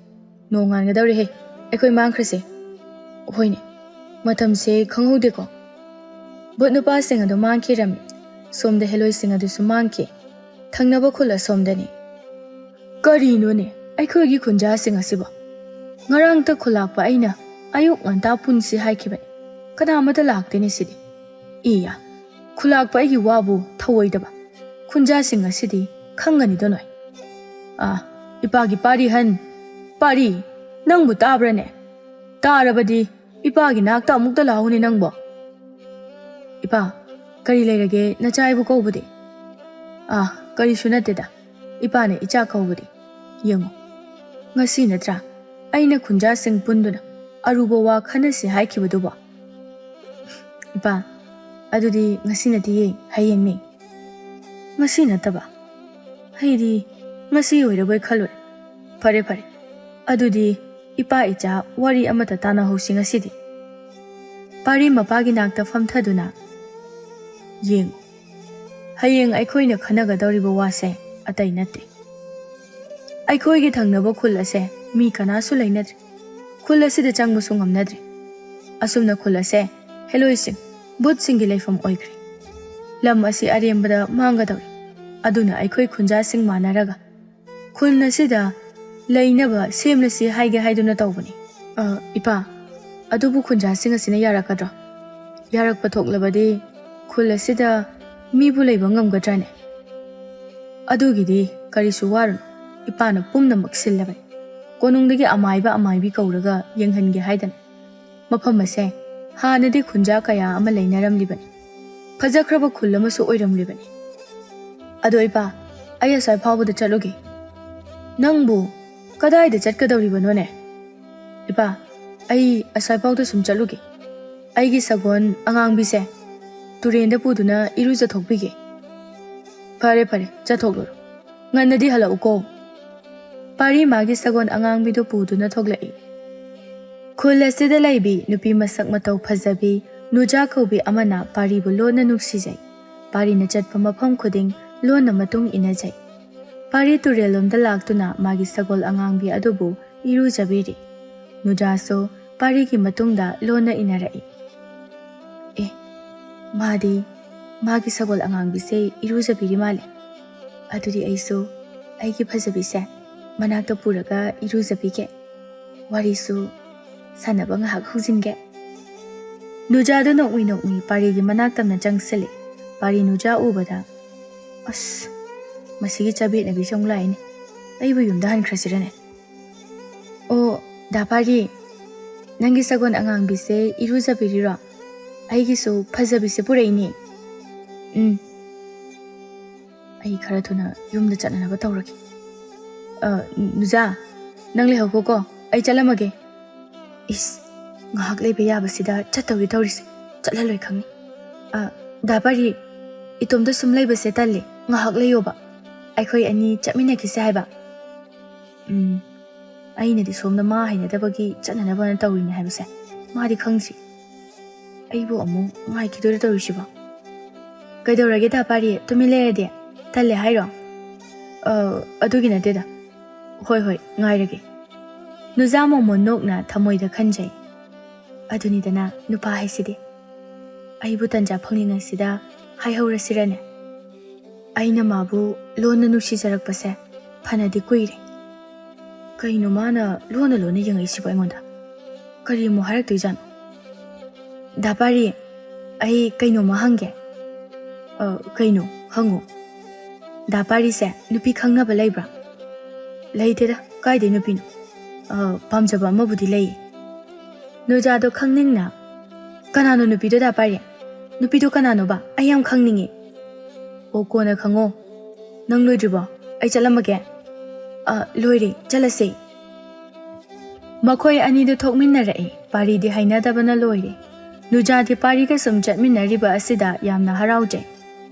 ꯅꯣꯡꯉꯥꯟꯒꯗꯧꯔꯦꯍꯦ, ꯑꯩꯈꯣꯏ ꯃꯥꯡꯈ꯭ꯔꯁꯦ꯫ ꯍꯣꯏꯅꯦ, ꯃꯇꯝꯁꯦ ꯈꯪꯍꯧꯗꯦꯀꯣ꯫" ꯚꯨꯠ ꯅꯨꯄꯥꯁꯤꯡ ꯑꯗꯨ ꯃꯥꯡꯈꯤꯔꯝꯃꯤ꯫ ꯁꯣꯝꯗ ꯍꯦꯂꯣꯏꯁꯤꯡ ꯑꯗꯨꯁꯨ ꯃꯥꯡꯈꯤ꯫ ꯊꯪꯅꯕ ꯈꯨꯜ ꯑꯁꯣꯝꯗꯅꯤ꯫ "ꯀꯔꯤꯅꯣꯅꯦ ꯑꯩꯈꯣꯏꯒꯤ ꯈꯨꯟꯖꯥꯁꯤꯡ ꯑꯁꯤꯕꯣ? ꯉꯔꯥꯡꯇ ꯈꯨꯂꯥꯛꯄ ꯑꯩꯅ ꯑꯌꯨꯛ ꯉꯟꯇꯥ ꯄꯨꯟꯁꯤ ꯍꯥꯏꯈꯤꯕꯅꯤ, ꯀꯅꯥꯃꯠꯇ ꯂꯥꯛꯇꯦꯅꯦ ꯁꯤꯗꯤ꯫ ꯏꯌꯥ, ꯈꯨꯂꯥꯛꯄ ꯑꯩꯒꯤ ꯋꯥꯕꯨ ꯊꯧꯑꯣꯏꯗꯕ ꯈꯨꯟꯖꯥꯁꯤꯡ ꯑꯁꯤꯗꯤ ꯈꯪꯒꯅꯤꯗ ꯅꯣꯏ꯫ ꯑꯥ, ꯏꯄꯥꯒꯤ ꯄꯥꯔꯤ ꯍꯟ, ꯄꯥꯔꯤ, ꯅꯪꯕꯨ ꯇꯥꯕ꯭ꯔꯅꯦ? ꯇꯥꯔꯕꯗꯤ ꯏꯄꯥꯒꯤ ꯅꯥꯛꯇ ꯑꯃꯨꯛꯇ ꯂꯥꯛꯎꯅꯦ ꯅꯪꯕꯣ꯫ ꯏꯄꯥ, ꯀꯔꯤ ꯂꯩꯔꯒꯦ ꯅꯆꯥ ꯑꯩꯕꯨ ꯀꯧꯕꯗꯤ?" "ꯑꯥ, ꯀꯔꯤꯁꯨ ꯅꯠꯇꯦꯗ, ꯏꯄꯥꯅ ꯏꯆꯥ ꯀꯧꯕꯗꯤ꯫ ꯌꯦꯡꯉꯨ, ꯉꯁꯤ ꯅꯠꯇ꯭ꯔꯥ ꯑꯩꯅ ꯈꯨꯟꯖꯥꯁꯤꯡ ꯄꯨꯟꯗꯨꯅ ꯑꯔꯨꯕ ꯋꯥ ꯈꯟꯅꯁꯤ ꯍꯥꯏꯈꯤꯕꯗꯨꯕꯣ?" "ꯏꯄꯥ, ꯑꯗꯨꯗꯤ ꯉꯁꯤ ꯅꯠꯇꯤꯌꯦ, ꯍꯌꯦꯡꯅꯤ꯫" "ꯉꯁꯤ ꯅꯠꯇꯕ? ꯑꯩꯗꯤ ꯉꯁꯤ ꯑꯣꯏꯔꯕꯣꯏ ꯈꯜꯂꯨꯔꯦ꯫ ꯐꯔꯦ, ꯐꯔꯦ, ꯑꯗꯨꯗꯤ ꯏꯄꯥ ꯏꯆꯥ ꯋꯥꯔꯤ ꯑꯃꯠꯇ ꯇꯥꯟꯅꯍꯧꯁꯤ ꯉꯁꯤꯗꯤ꯫" ꯄꯥꯔꯤ ꯃꯄꯥꯒꯤ ꯅꯥꯛꯇ ꯐꯝꯊꯗꯨꯅ, "ꯌꯦꯡꯉꯨ, ꯍꯌꯦꯡ ꯑꯩꯈꯣꯏꯅ ꯈꯟꯅꯒꯗꯧꯔꯤꯕ ꯋꯥꯁꯦ ꯑꯇꯩ ꯅꯠꯇꯦ꯫ ꯑꯩꯈꯣꯏꯒꯤ ꯊꯪꯅꯕ ꯈꯨꯜ ꯑꯁꯦ ꯃꯤ ꯀꯅꯥꯁꯨ ꯂꯩꯅꯗ꯭ꯔꯦ꯫ ꯈꯨꯜ ꯑꯁꯤꯗ ꯆꯪꯕꯁꯨ ꯉꯝꯅꯗ꯭ꯔꯦ꯫ ꯑꯁꯨꯝꯅ ꯈꯨꯜ ꯑꯁꯦ ꯍꯦꯂꯣꯏꯁꯤꯡ, ꯚꯨꯠꯁꯤꯡꯒꯤ ꯂꯩꯐꯝ ꯑꯣꯏꯈ꯭ꯔꯦ꯫ ꯂꯝ ꯑꯁꯤ ꯑꯔꯦꯝꯕꯗ ꯃꯥꯡꯒꯗꯧꯔꯤ꯫ ꯑꯗꯨꯅ ꯑꯩꯈꯣꯏ ꯈꯨꯟꯖꯥꯁꯤꯡ ꯃꯥꯟꯅꯔꯒ ꯈꯨꯜ ꯑꯁꯤꯗ ꯂꯩꯅꯕ ꯁꯦꯝꯂꯁꯤ ꯍꯥꯏꯒꯦ ꯍꯥꯏꯗꯨꯅ ꯇꯧꯕꯅꯤ꯫" "ꯑ, ꯏꯄꯥ, ꯑꯗꯨꯕꯨ ꯈꯨꯟꯖꯥꯁꯤꯡ ꯑꯁꯤꯅ ꯌꯥꯔꯛꯀꯗ꯭ꯔꯣ? ꯌꯥꯔꯛꯄ ꯊꯣꯛꯂꯕꯗꯤ ꯈꯨꯜ ꯑꯁꯤꯗ ꯃꯤꯕꯨ ꯂꯩꯕ ꯉꯝꯒꯗ꯭ꯔꯅꯦ?" "ꯑꯗꯨꯒꯤꯗꯤ ꯀꯔꯤꯁꯨ ꯋꯥꯔꯨꯅꯨ, ꯏꯄꯥꯅ ꯄꯨꯝꯅꯃꯛ ꯁꯤꯜꯂꯕꯅꯤ꯫ ꯀꯣꯅꯨꯡꯗꯒꯤ ꯑꯃꯥꯏꯕ ꯑꯃꯥꯏꯕꯤ ꯀꯧꯔꯒ ꯌꯦꯡꯍꯟꯒꯦ ꯍꯥꯏꯗꯅ꯫ ꯃꯐꯝ ꯑꯁꯦ ꯍꯥꯟꯅꯗꯤ ꯈꯨꯟꯖꯥ ꯀꯌꯥ ꯑꯃ ꯂꯩꯅꯔꯝꯂꯤꯕꯅꯤ꯫ ꯐꯖꯈ꯭ꯔꯕ ꯈꯨꯜ ꯑꯃꯁꯨ ꯑꯣꯏꯔꯝꯂꯤꯕꯅꯤ꯫ ꯑꯗꯣ ꯏꯄꯥ, ꯑꯩ ꯑꯁ꯭ꯋꯥꯏ ꯐꯥꯎꯕꯗ ꯆꯠꯂꯨꯒꯦ꯫" "ꯅꯪꯕꯨ ꯀꯗꯥꯏꯗ ꯆꯠꯀꯗꯧꯔꯤꯕꯅꯣꯅꯦ?" "ꯏꯄꯥ, ꯑꯩ ꯑꯁ꯭ꯋꯥꯏ ꯐꯥꯎꯗ ꯁꯨꯝ ꯆꯠꯂꯨꯒꯦ꯫ ꯑꯩꯒꯤ ꯁꯒꯣꯜ ꯑꯉꯥꯡꯕꯤꯁꯦ ꯇꯨꯔꯦꯟꯗ ꯄꯨꯗꯨꯅ ꯏꯔꯨꯖꯊꯣꯛꯄꯤꯒꯦ꯫" "ꯐꯔꯦ, ꯐꯔꯦ, ꯆꯠꯊꯣꯛꯂꯨꯔꯣ꯫ ꯉꯟꯅꯗꯤ ꯍꯜꯂꯛꯎꯀꯣ꯫" ꯄꯥꯔꯤ ꯃꯥꯒꯤ ꯁꯒꯣꯜ ꯑꯉꯥꯡꯕꯤꯗꯨ ꯄꯨꯗꯨꯅ ꯊꯣꯛꯂꯛꯏ꯫ ꯈꯨꯜ ꯑꯁꯤꯗ ꯂꯩꯕꯤ ꯅꯨꯄꯤ ꯃꯁꯛ ꯃꯇꯧ ꯐꯖꯕꯤ ꯅꯨꯖꯥ ꯀꯧꯕꯤ ꯑꯃꯅ ꯄꯥꯔꯤꯕꯨ ꯂꯣꯟꯅ ꯅꯨꯡꯁꯤꯖꯩ꯫ ꯄꯥꯔꯤꯅ ꯆꯠꯄ ꯃꯐꯝ ꯈꯨꯗꯤꯡ ꯂꯣꯟꯅ ꯃꯇꯨꯡ ꯏꯟꯅꯖꯩ꯫ ꯄꯥꯔꯤ ꯇꯨꯔꯦꯜꯂꯣꯝꯗ ꯂꯥꯛꯇꯨꯅ ꯃꯥꯒꯤ ꯁꯒꯣꯜ ꯑꯉꯥꯡꯕꯤ ꯑꯗꯨꯕꯨ ꯏꯔꯨꯖꯕꯤꯔꯤ꯫ ꯅꯨꯖꯥꯁꯨ ꯄꯥꯔꯤꯒꯤ ꯃꯇꯨꯡꯗ ꯂꯣꯟꯅ ꯏꯟꯅꯔꯛꯏ꯫ ꯑꯦ, ꯃꯥꯗꯤ ꯃꯥꯒꯤ ꯁꯒꯣꯜ ꯑꯉꯥꯡꯕꯤꯁꯦ ꯏꯔꯨꯖꯕꯤꯔꯤ ꯃꯥꯜꯂꯦ꯫ ꯑꯗꯨꯗꯤ ꯑꯩꯁꯨ ꯑꯩꯒꯤ ꯐꯖꯕꯤꯁꯦ ꯃꯅꯥꯛꯇ ꯄꯨꯔꯒ ꯏꯔꯨꯖꯕꯤꯒꯦ꯫ ꯋꯥꯔꯤꯁꯨ ꯁꯥꯟꯅꯕ ꯉꯥꯏꯍꯥꯛ ꯍꯧꯖꯤꯟꯒꯦ꯫ ꯅꯨꯖꯥꯗꯣ ꯅꯣꯛꯃꯤ ꯅꯣꯛꯃꯤ ꯄꯥꯔꯤꯒꯤ ꯃꯅꯥꯛ ꯇꯝꯅ ꯆꯪꯁꯤꯜꯂꯦ꯫ ꯄꯥꯔꯤ ꯅꯨꯖꯥ ꯎꯕꯗ, "ꯑꯁ, ꯃꯁꯤꯒꯤ ꯆꯕꯦꯠꯅꯕꯤꯁꯦ ꯑꯃꯨꯛ ꯂꯥꯛꯏꯅꯦ꯫ ꯑꯩꯕꯨ ꯌꯨꯝꯗ ꯍꯟꯈ꯭ꯔꯁꯤꯔꯅꯦ?" "ꯑꯣ, ꯗꯥ ꯄꯥꯔꯤ, ꯅꯪꯒꯤ ꯁꯒꯣꯜ ꯑꯉꯥꯡꯕꯤꯁꯦ ꯏꯔꯨꯖꯕꯤꯔꯤꯔꯣ? ꯑꯩꯒꯤꯁꯨ ꯐꯖꯕꯤꯁꯦ ꯄꯨꯔꯛꯏꯅꯦ꯫" "ꯎꯝ, ꯑꯩ ꯈꯔ ꯊꯨꯅ ꯌꯨꯝꯗ ꯆꯠꯅꯅꯕ ꯇꯧꯔꯒꯦ꯫ ꯑ, ꯅꯨꯖꯥ, ꯅꯪ ꯂꯩꯍꯧꯈꯣꯀꯣ, ꯑꯩ ꯆꯠꯂꯝꯃꯒꯦ꯫" "ꯏꯁ, ꯉꯥꯏꯍꯥꯛ ꯂꯩꯕ ꯌꯥꯕꯁꯤꯗ ꯆꯠꯇꯧꯒꯦ ꯇꯧꯔꯤꯁꯦ, ꯆꯠꯍꯜꯂꯣꯏ ꯈꯪꯉꯤ꯫ ꯑ, ꯗꯥ ꯄꯥꯔꯤ, ꯏꯇꯣꯝꯇ ꯁꯨꯝ ꯂꯩꯕꯁꯦ ꯇꯜꯂꯦ, ꯉꯥꯏꯍꯥꯛ ꯂꯩꯌꯣꯕ, ꯑꯩꯈꯣꯏ ꯑꯅꯤ ꯆꯠꯃꯤꯟꯅꯈꯤꯁꯦ ꯍꯥꯏꯕ꯫" ꯎꯝ, ꯑꯩꯅꯗꯤ ꯁꯣꯝꯗ ꯃꯥ ꯍꯩꯅꯗꯕꯒꯤ ꯆꯠꯅꯅꯕꯅ ꯇꯧꯔꯤꯅꯦ ꯍꯥꯏꯕꯁꯦ ꯃꯥꯗꯤ ꯈꯪꯗ꯭ꯔꯤ꯫ ꯑꯩꯕꯨ ꯑꯃꯨꯛ ꯉꯥꯏꯈꯤꯗꯣꯏꯔ ꯇꯧꯔꯤꯁꯤꯕꯣ? "ꯀꯩꯗꯧꯔꯒꯦ ꯗꯥ ꯄꯥꯔꯤ, ꯇꯨꯃꯤꯟ ꯂꯩꯔꯗꯤ? ꯇꯜꯂꯦ ꯍꯥꯏꯔꯣ?" "ꯑ, ꯑꯗꯨꯒꯤ ꯅꯠꯇꯦꯗ꯫ ꯍꯣꯏ, ꯍꯣꯏ, ꯉꯥꯏꯔꯒꯦ꯫" ꯅꯨꯖꯥ ꯃꯣꯃꯣꯟ ꯅꯣꯛꯅ ꯊꯃꯣꯏꯗ ꯈꯟꯖꯩ, "ꯑꯗꯨꯅꯤꯗꯅ ꯅꯨꯄꯥ ꯍꯥꯏꯁꯤꯗꯤ꯫ ꯑꯩꯕꯨ ꯇꯟꯖꯥ ꯐꯪꯂꯤꯉꯩꯁꯤꯗ ꯍꯥꯏꯍꯧꯔꯁꯤꯔꯅꯦ? ꯑꯩꯅ ꯃꯥꯕꯨ ꯂꯣꯟꯅ ꯅꯨꯡꯁꯤꯖꯔꯛꯄꯁꯦ ꯐꯅꯗꯤ ꯀꯨꯏꯔꯦ꯫" ꯀꯩꯅꯣ ꯃꯥꯅ ꯂꯣꯟꯅ ꯂꯣꯟꯅ ꯌꯦꯡꯉꯛꯏꯁꯤꯕꯣ ꯑꯩꯉꯣꯟꯗ? ꯀꯔꯤ ꯑꯃꯨꯛ ꯍꯥꯏꯔꯛꯇꯣꯏꯖꯥꯠꯅꯣ? "ꯗꯥ ꯄꯥꯔꯤ, ꯑꯩ ꯀꯩꯅꯣꯝꯃ ꯍꯪꯒꯦ꯫" "ꯑ, ꯀꯩꯅꯣ? ꯍꯪꯉꯨ꯫" "ꯗꯥ ꯄꯥꯔꯤꯁꯦ ꯅꯨꯄꯤ ꯈꯪꯅꯕ ꯂꯩꯕ꯭ꯔꯥ?" "ꯂꯩꯇꯦꯗ, ꯀꯥꯏꯗꯩ ꯅꯨꯄꯤꯅꯣ? ꯑ, ꯄꯥꯝꯖꯕ ꯑꯃꯕꯨꯗꯤ ꯂꯩꯌꯦ꯫" ꯅꯨꯖꯥꯗꯣ ꯈꯪꯅꯤꯡꯅ, "ꯀꯅꯥꯅꯣ ꯅꯨꯄꯤꯗꯣ ꯗꯥ ꯄꯥꯔꯤ? ꯅꯨꯄꯤꯗꯣ ꯀꯅꯥꯅꯣꯕ? ꯑꯩ ꯌꯥꯝ ꯈꯪꯅꯤꯡꯉꯤ꯫" "ꯑꯣ, ꯀꯣꯟꯅ ꯈꯪꯉꯣ꯫ ꯅꯪ ꯂꯣꯏꯗ꯭ꯔꯤꯕꯣ? ꯑꯩ ꯆꯠꯂꯝꯃꯒꯦ꯫" "ꯑ, ꯂꯣꯏꯔꯦ, ꯆꯠꯂꯁꯦ꯫" ꯃꯈꯣꯏ ꯑꯅꯤꯗꯨ ꯊꯣꯛꯃꯤꯟꯅꯔꯛꯏ꯫ ꯄꯥꯔꯤꯗꯤ ꯍꯩꯅꯗꯕꯅ ꯂꯣꯏꯔꯦ꯫ ꯅꯨꯖꯥꯗꯤ ꯄꯥꯔꯤꯒ ꯁꯨꯝ ꯆꯠꯃꯤꯟꯅꯔꯤꯕ ꯑꯁꯤꯗ ꯌꯥꯝꯅ ꯍꯔꯥꯎꯖꯩ꯫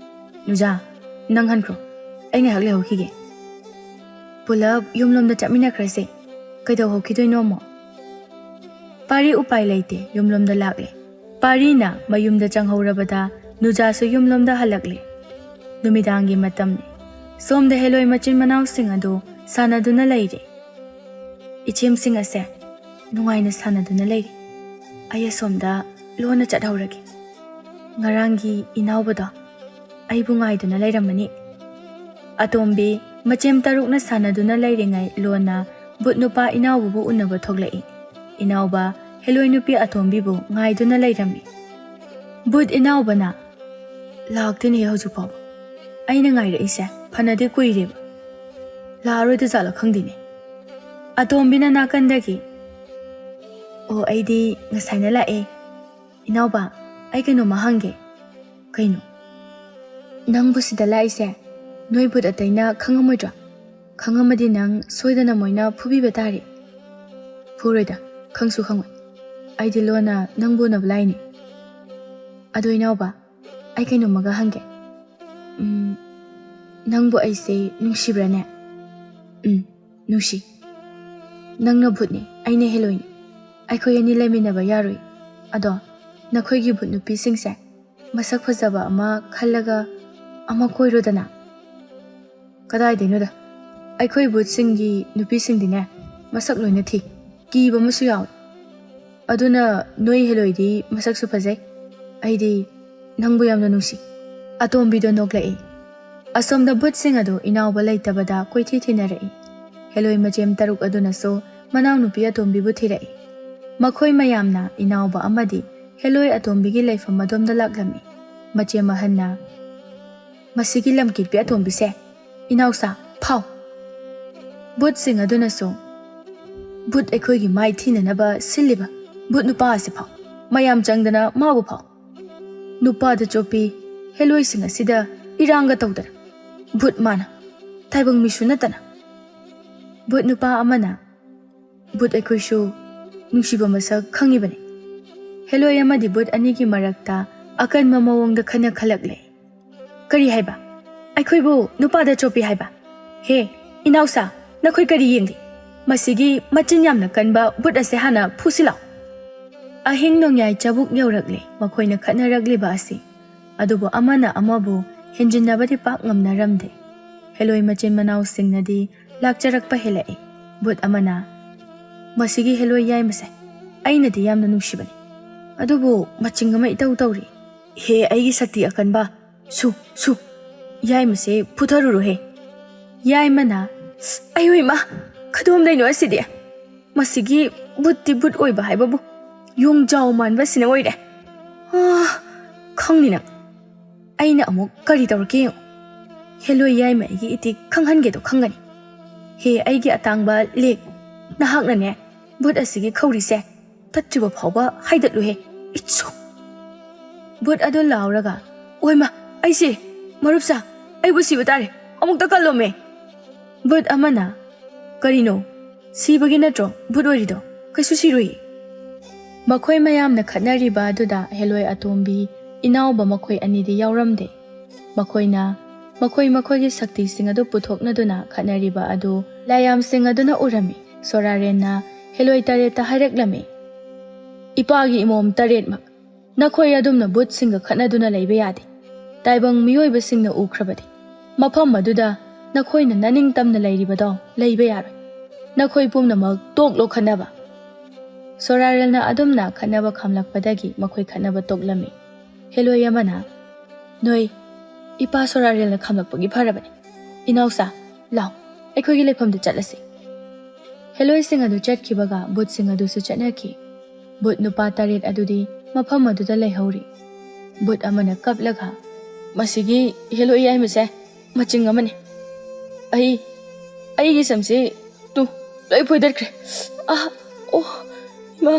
"ꯅꯨꯖꯥ, ꯅꯪ ꯍꯟꯈ꯭ꯔꯣ, ꯑꯩ ꯉꯥꯏꯍꯥꯛ ꯂꯩꯍꯧꯈꯤꯒꯦ꯫ ꯄꯨꯂꯞ ꯌꯨꯝꯂꯣꯝꯗ ꯆꯠꯃꯤꯟꯅꯈ꯭ꯔꯁꯦ꯫ ꯀꯩꯗꯧꯍꯧꯈꯤꯗꯣꯏꯅꯣ ꯑꯃꯨꯛ?" ꯄꯥꯔꯤ ꯎꯄꯥꯏ ꯂꯩꯇꯦ, ꯌꯨꯝꯂꯣꯝꯗ ꯂꯥꯛꯂꯦ꯫ ꯄꯥꯔꯤꯅ ꯃꯌꯨꯝꯗ ꯆꯪꯍꯧꯔꯕꯗ ꯅꯨꯖꯥꯁꯨ ꯌꯨꯝꯂꯣꯝꯗ ꯍꯜꯂꯛꯂꯦ꯫ ꯅꯨꯃꯤꯗꯥꯡꯒꯤ ꯃꯇꯝꯅꯤ꯫ ꯁꯣꯝꯗ ꯍꯦꯂꯣꯏ ꯃꯆꯤꯟ ꯃꯅꯥꯎꯁꯤꯡ ꯑꯗꯨ ꯁꯥꯟꯅꯗꯨꯅ ꯂꯩꯔꯦ꯫ ꯏꯆꯦꯝꯁꯤꯡ ꯑꯁꯦ ꯅꯨꯡꯉꯥꯏꯅ ꯁꯥꯟꯅꯗꯨꯅ ꯂꯩꯔꯤ꯫ ꯑꯩ ꯑꯁꯣꯝꯗ ꯂꯣꯟꯅ ꯆꯠꯍꯧꯔꯒꯦ꯫ ꯉꯔꯥꯡꯒꯤ ꯏꯅꯥꯎꯕꯗꯣ ꯑꯩꯕꯨ ꯉꯥꯏꯗꯨꯅ ꯂꯩꯔꯝꯃꯅꯤ꯫ ꯑꯇꯣꯝꯕꯤ ꯃꯆꯦꯝ ꯇꯔꯨꯛꯅ ꯁꯥꯟꯅꯗꯨꯅ ꯂꯩꯔꯤꯉꯩ ꯂꯣꯟꯅ ꯕꯨꯠ ꯅꯨꯄꯥ ꯏꯅꯥꯎꯕꯕꯨ ꯎꯅꯕ ꯊꯣꯛꯂꯛꯏ꯫ ꯏꯅꯥꯎꯕ ꯍꯦꯂꯣꯏ ꯅꯨꯄꯤ ꯑꯇꯣꯝꯕꯤꯕꯨ ꯉꯥꯏꯗꯨꯅ ꯂꯩꯔꯝꯃꯤ꯫ ꯕꯨꯠ ꯏꯅꯥꯎꯕꯅ, "ꯂꯥꯛꯇꯦꯅꯦ ꯍꯧꯖꯤꯛ ꯐꯥꯎꯕ꯫ ꯑꯩꯅ ꯉꯥꯏꯔꯛꯏꯁꯦ ꯐꯅꯗꯤ ꯀꯨꯏꯔꯦꯕ꯫ ꯂꯥꯛꯑꯔꯣꯏꯗ ꯖꯥꯠꯂ ꯈꯪꯗꯦꯅꯦ"꯫ ꯑꯇꯣꯝꯕꯤꯅ ꯅꯥꯀꯟꯗꯒꯤ, "ꯑꯣ, ꯑꯩꯗꯤ ꯉꯁꯥꯏꯅ ꯂꯥꯛꯑꯦ꯫ ꯏꯅꯥꯎꯕ, ꯑꯩ ꯀꯩꯅꯣꯝꯃ ꯍꯪꯒꯦ"꯫ "ꯀꯩꯅꯣ?" "ꯅꯪꯕꯨ ꯁꯤꯗ ꯂꯥꯛꯏꯁꯦ ꯅꯣꯏ ꯕꯨꯠ ꯑꯇꯩꯅ ꯈꯪꯉꯝꯃꯣꯏꯗ꯭ꯔꯣ? ꯈꯪꯉꯝꯃꯗꯤ ꯅꯪ ꯁꯣꯏꯗꯅ ꯃꯣꯏꯅ ꯐꯨꯕꯤꯕ ꯇꯥꯔꯦ"꯫ "ꯐꯨꯔꯣꯏꯗ, ꯈꯪꯁꯨ ꯈꯪꯉꯣꯏ꯫ ꯑꯩꯗꯤ ꯂꯣꯟꯅ ꯅꯪꯕꯨ ꯎꯅꯕ ꯂꯥꯛꯏꯅꯦ꯫ ꯑꯗꯣ ꯏꯅꯥꯎꯕ, ꯑꯩ ꯀꯩꯅꯣꯝꯃꯒ ꯍꯪꯒꯦ꯫ ꯎꯝ, ꯅꯪꯕꯨ ꯑꯩꯁꯦ ꯅꯨꯡꯁꯤꯕ꯭ꯔꯥꯅꯦ?" "ꯎꯝ, ꯅꯨꯡꯁꯤ꯫ ꯅꯪꯅ ꯕꯨꯠꯅꯤ, ꯑꯩꯅ ꯍꯦꯂꯣꯏꯅꯤ꯫ ꯑꯩꯈꯣꯏ ꯑꯅꯤ ꯂꯩꯃꯤꯟꯅꯕ ꯌꯥꯔꯣꯏ꯫ ꯑꯗꯣ ꯅꯈꯣꯏꯒꯤ ꯕꯨꯠ ꯅꯨꯄꯤꯁꯤꯡꯁꯦ ꯃꯁꯛ ꯐꯖꯕ ꯑꯃ ꯈꯜꯂꯒ ꯑꯃ ꯀꯣꯏꯔꯣꯗꯅ"꯫ "ꯀꯗꯥꯏꯗꯩꯅꯣꯗ, ꯑꯩꯈꯣꯏ ꯕꯨꯠꯁꯤꯡꯒꯤ ꯅꯨꯄꯤꯁꯤꯡꯗꯤꯅꯦ ꯃꯁꯛ ꯂꯣꯏꯅ ꯊꯤ, ꯀꯤꯕ ꯑꯃꯁꯨ ꯌꯥꯎꯏ꯫ ꯑꯗꯨꯅ ꯅꯣꯏ ꯍꯦꯂꯣꯏꯗꯤ ꯃꯁꯛꯁꯨ ꯐꯖꯩ꯫ ꯑꯩꯗꯤ ꯅꯪꯕꯨ ꯌꯥꯝꯅ ꯅꯨꯡꯁꯤ"꯫ ꯑꯇꯣꯝꯕꯤꯗꯣ ꯅꯣꯛꯂꯛꯏ꯫ ꯑꯁꯣꯝꯗ ꯕꯨꯠꯁꯤꯡ ꯑꯗꯨ ꯏꯅꯥꯎꯕ ꯂꯩꯇꯕꯗ ꯀꯣꯏꯊꯤ ꯊꯤꯅꯔꯛꯏ꯫ ꯍꯦꯂꯣꯏ ꯃꯆꯦꯝ ꯇꯔꯨꯛ ꯑꯗꯨꯅꯁꯨ ꯃꯅꯥꯎꯅꯨꯄꯤ ꯑꯇꯣꯝꯕꯤꯕꯨ ꯊꯤꯔꯛꯏ꯫ ꯃꯈꯣꯏ ꯃꯌꯥꯝꯅ ꯏꯅꯥꯎꯕ ꯑꯃꯗꯤ ꯍꯦꯂꯣꯏ ꯑꯇꯣꯝꯕꯤꯒꯤ ꯂꯩꯐꯝ ꯑꯗꯣꯝꯗ ꯂꯥꯛꯂꯝꯃꯤ꯫ ꯃꯆꯦꯝ ꯑꯍꯟꯅ, "ꯃꯁꯤꯒꯤ ꯂꯝꯀꯤꯠꯄꯤ ꯑꯇꯣꯝꯕꯤꯁꯦ, ꯏꯅꯥꯎꯁꯥ, ꯐꯥꯎ"꯫ ꯕꯨꯠꯁꯤꯡ ꯑꯗꯨꯅꯁꯨ, "ꯕꯨꯠ ꯑꯩꯈꯣꯏꯒꯤ ꯃꯥꯏ ꯊꯤꯅꯅꯕ ꯁꯤꯜꯂꯤꯕ ꯕꯨꯠ ꯅꯨꯄꯥ ꯑꯁꯤ ꯐꯥꯎ, ꯃꯌꯥꯝ ꯆꯪꯗꯅ ꯃꯥꯕꯨ ꯐꯥꯎ꯫ ꯅꯨꯄꯥꯗ ꯆꯣꯞꯄꯤ ꯍꯦꯂꯣꯏꯁꯤꯡ ꯑꯁꯤꯗ ꯏꯔꯥꯡꯒ ꯇꯧꯗꯅ, ꯕꯨꯠ ꯃꯥꯅ, ꯇꯥꯏꯕꯪ ꯃꯤꯁꯨ ꯅꯠꯇꯅ"꯫ ꯕꯨꯠ ꯅꯨꯄꯥ ꯑꯃꯅ, "ꯕꯨꯠ ꯑꯩꯈꯣꯏꯁꯨ ꯅꯨꯡꯁꯤꯕ ꯃꯁꯛ ꯈꯪꯉꯤꯕꯅꯤ"꯫ ꯍꯦꯂꯣꯏ ꯑꯃꯗꯤ ꯕꯨꯠ ꯑꯅꯤꯒꯤ ꯃꯔꯛꯇ ꯑꯀꯟꯕ ꯃꯑꯣꯡꯗ ꯈꯠꯅ ꯈꯜꯂꯛꯂꯦ꯫ "ꯀꯔꯤ ꯍꯥꯏꯕ? ꯑꯩꯈꯣꯏꯕꯨ ꯅꯨꯄꯥꯗ ꯆꯣꯞꯄꯤ ꯍꯥꯏꯕ? ꯍꯦ, ꯏꯅꯥꯎꯁꯥ, ꯅꯈꯣꯏ ꯀꯔꯤ ꯌꯦꯡꯂꯤ? ꯃꯁꯤꯒꯤ ꯃꯆꯤꯟ ꯌꯥꯝꯅ ꯀꯟꯕ ꯕꯨꯠ ꯑꯁꯦ ꯍꯥꯟꯅ ꯐꯨꯁꯤ ꯂꯥꯎ"꯫ ꯑꯍꯤꯡ ꯅꯣꯡꯌꯥꯏ ꯆꯕꯨꯛ ꯌꯧꯔꯛꯂꯦ ꯃꯈꯣꯏꯅ ꯈꯠꯅꯔꯛꯂꯤꯕ ꯑꯁꯤ꯫ ꯑꯗꯨꯕꯨ ꯑꯃꯅ ꯑꯃꯕꯨ ꯍꯦꯟꯖꯤꯟꯅꯕꯗꯤ ꯄꯥꯛ ꯉꯝꯅꯔꯝꯗꯦ꯫ ꯍꯦꯂꯣꯏ ꯃꯆꯤꯟ ꯃꯅꯥꯎꯁꯤꯡꯅꯗꯤ ꯂꯥꯛꯆꯔꯛꯄ ꯍꯦꯜꯂꯛꯏ꯫ ꯕꯨꯠ ꯑꯃꯅ, "ꯃꯁꯤꯒꯤ ꯍꯦꯂꯣꯏ ꯌꯥꯏꯃꯁꯦ ꯑꯩꯅꯗꯤ ꯌꯥꯝꯅ ꯅꯨꯡꯁꯤꯕꯅꯤ, ꯑꯗꯨꯕꯨ ꯃꯆꯤꯡ ꯑꯃ ꯏꯇꯧ ꯇꯧꯔꯤ꯫ ꯍꯦ ꯑꯩꯒꯤ ꯁꯛꯇꯤ ꯑꯀꯟꯕ, "ꯁꯨ, ꯁꯨ, ꯌꯥꯏꯃꯁꯦ ꯐꯨꯊꯔꯨꯔꯣꯍꯦ!" ꯌꯥꯏꯃꯅ, "ꯑꯌꯣ ꯏꯃꯥ, ꯀꯗꯣꯝꯗꯩꯅꯣ ꯑꯁꯤꯗꯤ? ꯃꯁꯤꯒꯤ ꯕꯨꯠꯇꯤ ꯕꯨꯠ ꯑꯣꯏꯕ ꯍꯥꯏꯕꯕꯨ ꯌꯣꯡꯖꯥꯎ ꯃꯥꯟꯕꯁꯤꯅ ꯑꯣꯏꯔꯦ꯫ ꯑꯥ, ꯈꯪꯅꯤ ꯅꯪ꯫ ꯑꯩꯅ ꯑꯃꯨꯛ ꯀꯔꯤ ꯇꯧꯔꯛꯀꯦ ꯌꯦꯡꯉꯨ꯫ ꯍꯦꯂꯣꯏ ꯌꯥꯏꯃ ꯑꯩꯒꯤ ꯏꯇꯤꯛ ꯈꯪꯍꯟꯒꯦꯗꯣ ꯈꯪꯒꯅꯤ꯫ ꯍꯦ ꯑꯩꯒꯤ ꯑꯇꯥꯡꯕ ꯂꯦꯛ, ꯅꯍꯥꯛꯅꯅꯦ ꯕꯨꯠ ꯑꯁꯤꯒꯤ ꯈꯧꯔꯤꯁꯦ ꯇꯠꯇ꯭ꯔꯤꯕ ꯐꯥꯎꯕ ꯍꯥꯏꯗꯠꯂꯨꯍꯦ꯫ ꯏꯠꯁꯨ!" ꯕꯨꯠ ꯑꯗꯨ ꯂꯥꯎꯔꯒ, "ꯑꯣꯏꯃ, ꯑꯩꯁꯦ, ꯃꯔꯨꯞꯁꯥ, ꯑꯩꯕꯨ ꯁꯤꯕ ꯇꯥꯔꯦ, ꯑꯃꯨꯛꯇ ꯀꯜꯂꯣꯃꯦ!" ꯕꯨꯠ ꯑꯃꯅ, "ꯀꯔꯤꯅꯣ? ꯁꯤꯕꯒꯤ ꯅꯠꯇ꯭ꯔꯣ ꯕꯨꯠ ꯑꯣꯏꯔꯤꯗꯣ? ꯀꯩꯁꯨ ꯁꯤꯔꯣꯏꯌꯦ꯫" ꯃꯈꯣꯏ ꯃꯌꯥꯝꯅ ꯈꯠꯅꯔꯤꯕ ꯑꯗꯨꯗ ꯍꯦꯂꯣꯏ ꯑꯇꯣꯝꯕꯤ, ꯏꯅꯥꯎꯕ ꯃꯈꯣꯏ ꯑꯅꯤꯗꯤ ꯌꯥꯎꯔꯝꯗꯦ꯫ ꯃꯈꯣꯏꯅ ꯃꯈꯣꯏ ꯃꯈꯣꯏꯒꯤ ꯁꯛꯇꯤꯁꯤꯡ ꯑꯗꯨ ꯄꯨꯊꯣꯛꯅꯗꯨꯅ ꯈꯠꯅꯔꯤꯕ ꯑꯗꯨ ꯂꯥꯏꯌꯥꯝꯁꯤꯡ ꯑꯗꯨꯅ ꯎꯔꯝꯃꯤ꯫ ꯁꯣꯔꯥꯔꯦꯟꯅ ꯍꯦꯂꯣꯏ ꯇꯔꯦꯠꯇ ꯍꯥꯏꯔꯛꯂꯝꯃꯤ, "ꯏꯄꯥꯒꯤ ꯏꯃꯣꯝ ꯇꯔꯦꯠꯃꯛ, ꯅꯈꯣꯏ ꯑꯗꯨꯝꯅ ꯕꯨꯠꯁꯤꯡꯒ ꯈꯠꯅꯗꯨꯅ ꯂꯩꯕ ꯌꯥꯗꯦ꯫ ꯇꯥꯏꯕꯪ ꯃꯤꯑꯣꯏꯕꯁꯤꯡꯅ ꯎꯈ꯭ꯔꯕꯗꯤ ꯃꯐꯝ ꯑꯗꯨꯗ ꯅꯈꯣꯏꯅ ꯅꯅꯤꯡꯇꯝꯅ ꯂꯩꯔꯤꯕꯗꯣ ꯂꯩꯕ ꯌꯥꯔꯣꯏ꯫ ꯅꯈꯣꯏ ꯄꯨꯝꯅꯃꯛ ꯇꯣꯛꯂꯣ ꯈꯠꯅꯕ꯫" ꯁꯣꯔꯥꯔꯦꯜꯅ ꯑꯗꯨꯝꯅ ꯈꯠꯅꯕ ꯈꯥꯝꯂꯛꯄꯗꯒꯤ ꯃꯈꯣꯏ ꯈꯠꯅꯕ ꯇꯣꯛꯂꯝꯃꯤ꯫ ꯍꯦꯂꯣꯏ ꯑꯃꯅ, "ꯅꯣꯏ, ꯏꯄꯥ ꯁꯣꯔꯥꯔꯦꯜꯅ ꯈꯥꯝꯂꯛꯄꯒꯤ ꯐꯔꯕꯅꯤ꯫ ꯏꯅꯥꯎꯁꯥ, ꯂꯥꯎ, ꯑꯩꯈꯣꯏꯒꯤ ꯂꯩꯐꯝꯗ ꯆꯠꯂꯁꯤ꯫" ꯍꯦꯂꯣꯏꯁꯤꯡ ꯑꯗꯨ ꯆꯠꯈꯤꯕꯒ ꯕꯨꯠꯁꯤꯡ ꯑꯗꯨꯁꯨ ꯆꯠꯅꯈꯤ꯫ ꯕꯨꯠ ꯅꯨꯄꯥ ꯇꯔꯦꯠ ꯑꯗꯨꯗꯤ ꯃꯐꯝ ꯑꯗꯨꯗ ꯂꯩꯍꯧꯔꯤ꯫ ꯕꯨꯠ ꯑꯃꯅ ꯀꯞꯂꯒ, "ꯃꯁꯤꯒꯤ ꯍꯦꯂꯣꯏ ꯌꯥꯏꯃꯁꯦ ꯃꯆꯤꯡ ꯑꯃꯅꯤ꯫ ꯑꯩ, ꯑꯩꯒꯤ ꯁꯝꯁꯤ ꯇꯨ ꯂꯣꯏ ꯐꯣꯏꯗꯠꯈ꯭ꯔꯦ꯫ ꯑꯥ, ꯑꯣ, ꯏꯃꯥ,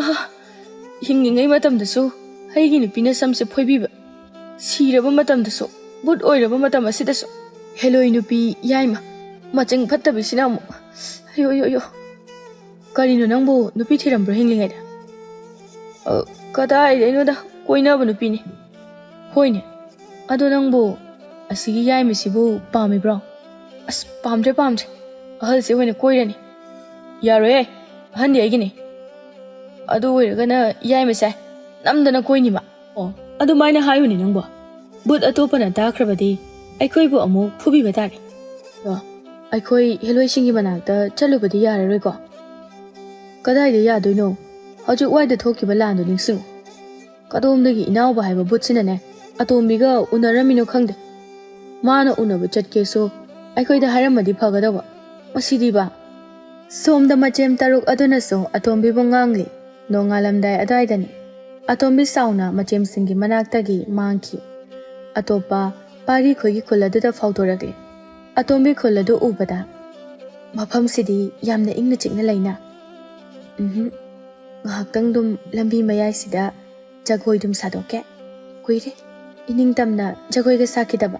ꯍꯤꯡꯂꯤꯉꯩ ꯃꯇꯝꯗꯁꯨ ꯑꯩꯒꯤ ꯅꯨꯄꯤꯅ ꯁꯝꯁꯦ ꯐꯣꯏꯕꯤꯕ, ꯁꯤꯔꯕ ꯃꯇꯝꯗꯁꯨ, ꯕꯨꯠ ꯑꯣꯏꯔꯕ ꯃꯇꯝ ꯑꯁꯤꯗꯁꯨ ꯍꯦꯂꯣꯏ ꯅꯨꯄꯤ ꯌꯥꯏꯃ ꯃꯆꯤꯡ ꯐꯠꯇꯕꯤꯁꯤꯅ ꯑꯃꯨꯛ, ꯑꯌꯣ, ꯑꯌꯣ, ꯑꯌꯣ꯫ ꯀꯔꯤꯅꯣ ꯅꯪꯕꯨ ꯅꯨꯄꯤ ꯊꯤꯔꯝꯕ꯭ꯔꯣ ꯍꯤꯡꯂꯤꯉꯩꯗ?" "ꯑ, ꯀꯗꯥꯏꯗꯩꯅꯣꯗ, ꯀꯣꯏꯅꯕ ꯅꯨꯄꯤꯅꯤ꯫" "ꯍꯣꯏꯅꯦ, ꯑꯗꯣ ꯅꯪꯕꯨ ꯑꯁꯤꯒꯤ ꯌꯥꯏꯃꯁꯤꯕꯨ ꯄꯥꯝꯃꯤꯕ꯭ꯔꯣ?" "ꯑꯁ, ꯄꯥꯝꯗ꯭ꯔꯦ, ꯄꯥꯝꯗ꯭ꯔꯦ, ꯑꯍꯜꯁꯦ ꯑꯣꯏꯅ ꯀꯣꯏꯔꯅꯤ꯫" "ꯌꯥꯔꯣꯏꯌꯦ, ꯑꯍꯟꯗꯤ ꯑꯩꯒꯤꯅꯤ꯫ ꯑꯗꯨ ꯑꯣꯏꯔꯒꯅ ꯌꯥꯏꯃꯁꯦ ꯅꯝꯗꯅ ꯀꯣꯏꯅꯤꯃ꯫" "ꯑꯣ, ꯑꯗꯨꯃꯥꯏꯅ ꯍꯥꯏꯌꯨꯅꯦ ꯅꯪꯕꯣ꯫ ꯕꯨꯠ ꯑꯇꯣꯞꯄꯅ ꯇꯥꯈ꯭ꯔꯕꯗꯤ ꯑꯩꯈꯣꯏꯕꯨ ꯑꯃꯨꯛ ꯐꯨꯕꯤꯕ ꯇꯥꯔꯦ꯫ ꯑꯗꯣ ꯑꯩꯈꯣꯏ ꯍꯦꯂꯣꯏꯁꯤꯡꯒꯤ ꯃꯅꯥꯛꯇ ꯆꯠꯂꯨꯕꯗꯤ ꯌꯥꯔꯔꯣꯏꯀꯣ?" "ꯀꯗꯥꯏꯗ ꯌꯥꯗꯣꯏꯅꯣ? ꯍꯧꯖꯤꯛ ꯋꯥꯏꯗ ꯊꯣꯛꯈꯤꯕ ꯂꯥꯟꯗꯣ ꯅꯤꯡꯁꯤꯡꯉꯨ꯫ ꯀꯗꯣꯝꯗꯒꯤ ꯏꯅꯥꯎꯕ ꯍꯥꯏꯕ ꯕꯨꯠꯁꯤꯅꯅꯦ ꯑꯇꯣꯝꯕꯤꯒ ꯎꯅꯔꯝꯃꯤꯅꯣ ꯈꯪꯗꯦ꯫ ꯃꯥꯅ ꯎꯅꯕ ꯆꯠꯀꯦꯁꯨ ꯑꯩꯈꯣꯏꯗ ꯍꯥꯏꯔꯝꯃꯗꯤ ꯐꯒꯗꯕ꯫ ꯃꯁꯤꯗꯤꯕ꯫ ꯁꯣꯝꯗ ꯃꯆꯦꯝ ꯇꯔꯨꯛ ꯑꯗꯨꯅꯁꯨ ꯑꯇꯣꯝꯕꯤꯕꯨ ꯉꯥꯡꯂꯤ꯫ ꯅꯣꯡꯉꯥꯜꯂꯝꯗꯥꯏ ꯑꯗꯨꯋꯥꯏꯗꯅꯤ꯫ ꯑꯇꯣꯝꯕꯤ ꯆꯥꯎꯅ ꯃꯆꯦꯝꯁꯤꯡꯒꯤ ꯃꯅꯥꯛꯇꯒꯤ ꯃꯥꯡꯈꯤ꯫ ꯑꯇꯣꯞꯄ ꯄꯥꯔꯤ ꯈꯣꯏꯒꯤ ꯈꯨꯜ ꯑꯗꯨꯗ ꯐꯥꯎꯗꯣꯔꯛꯂꯤ꯫ ꯑꯇꯣꯝꯕꯤ ꯈꯨꯜ ꯑꯗꯨ ꯎꯕꯗ, "ꯃꯐꯝꯁꯤꯗꯤ ꯌꯥꯝꯅ ꯏꯪꯅ ꯆꯤꯛꯅ ꯂꯩꯅ꯫ ꯎꯝꯍꯨꯝ, ꯉꯥꯏꯍꯥꯛꯇꯪꯗꯨꯝ ꯂꯝꯕꯤ ꯃꯌꯥꯏꯁꯤꯗ ꯖꯒꯣꯏꯗꯨꯝ ꯁꯥꯗꯣꯛꯀꯦ꯫ ꯀꯨꯏꯔꯦ ꯏꯅꯤꯡꯇꯝꯅ ꯖꯒꯣꯏꯒ ꯁꯥꯈꯤꯗꯕ"꯫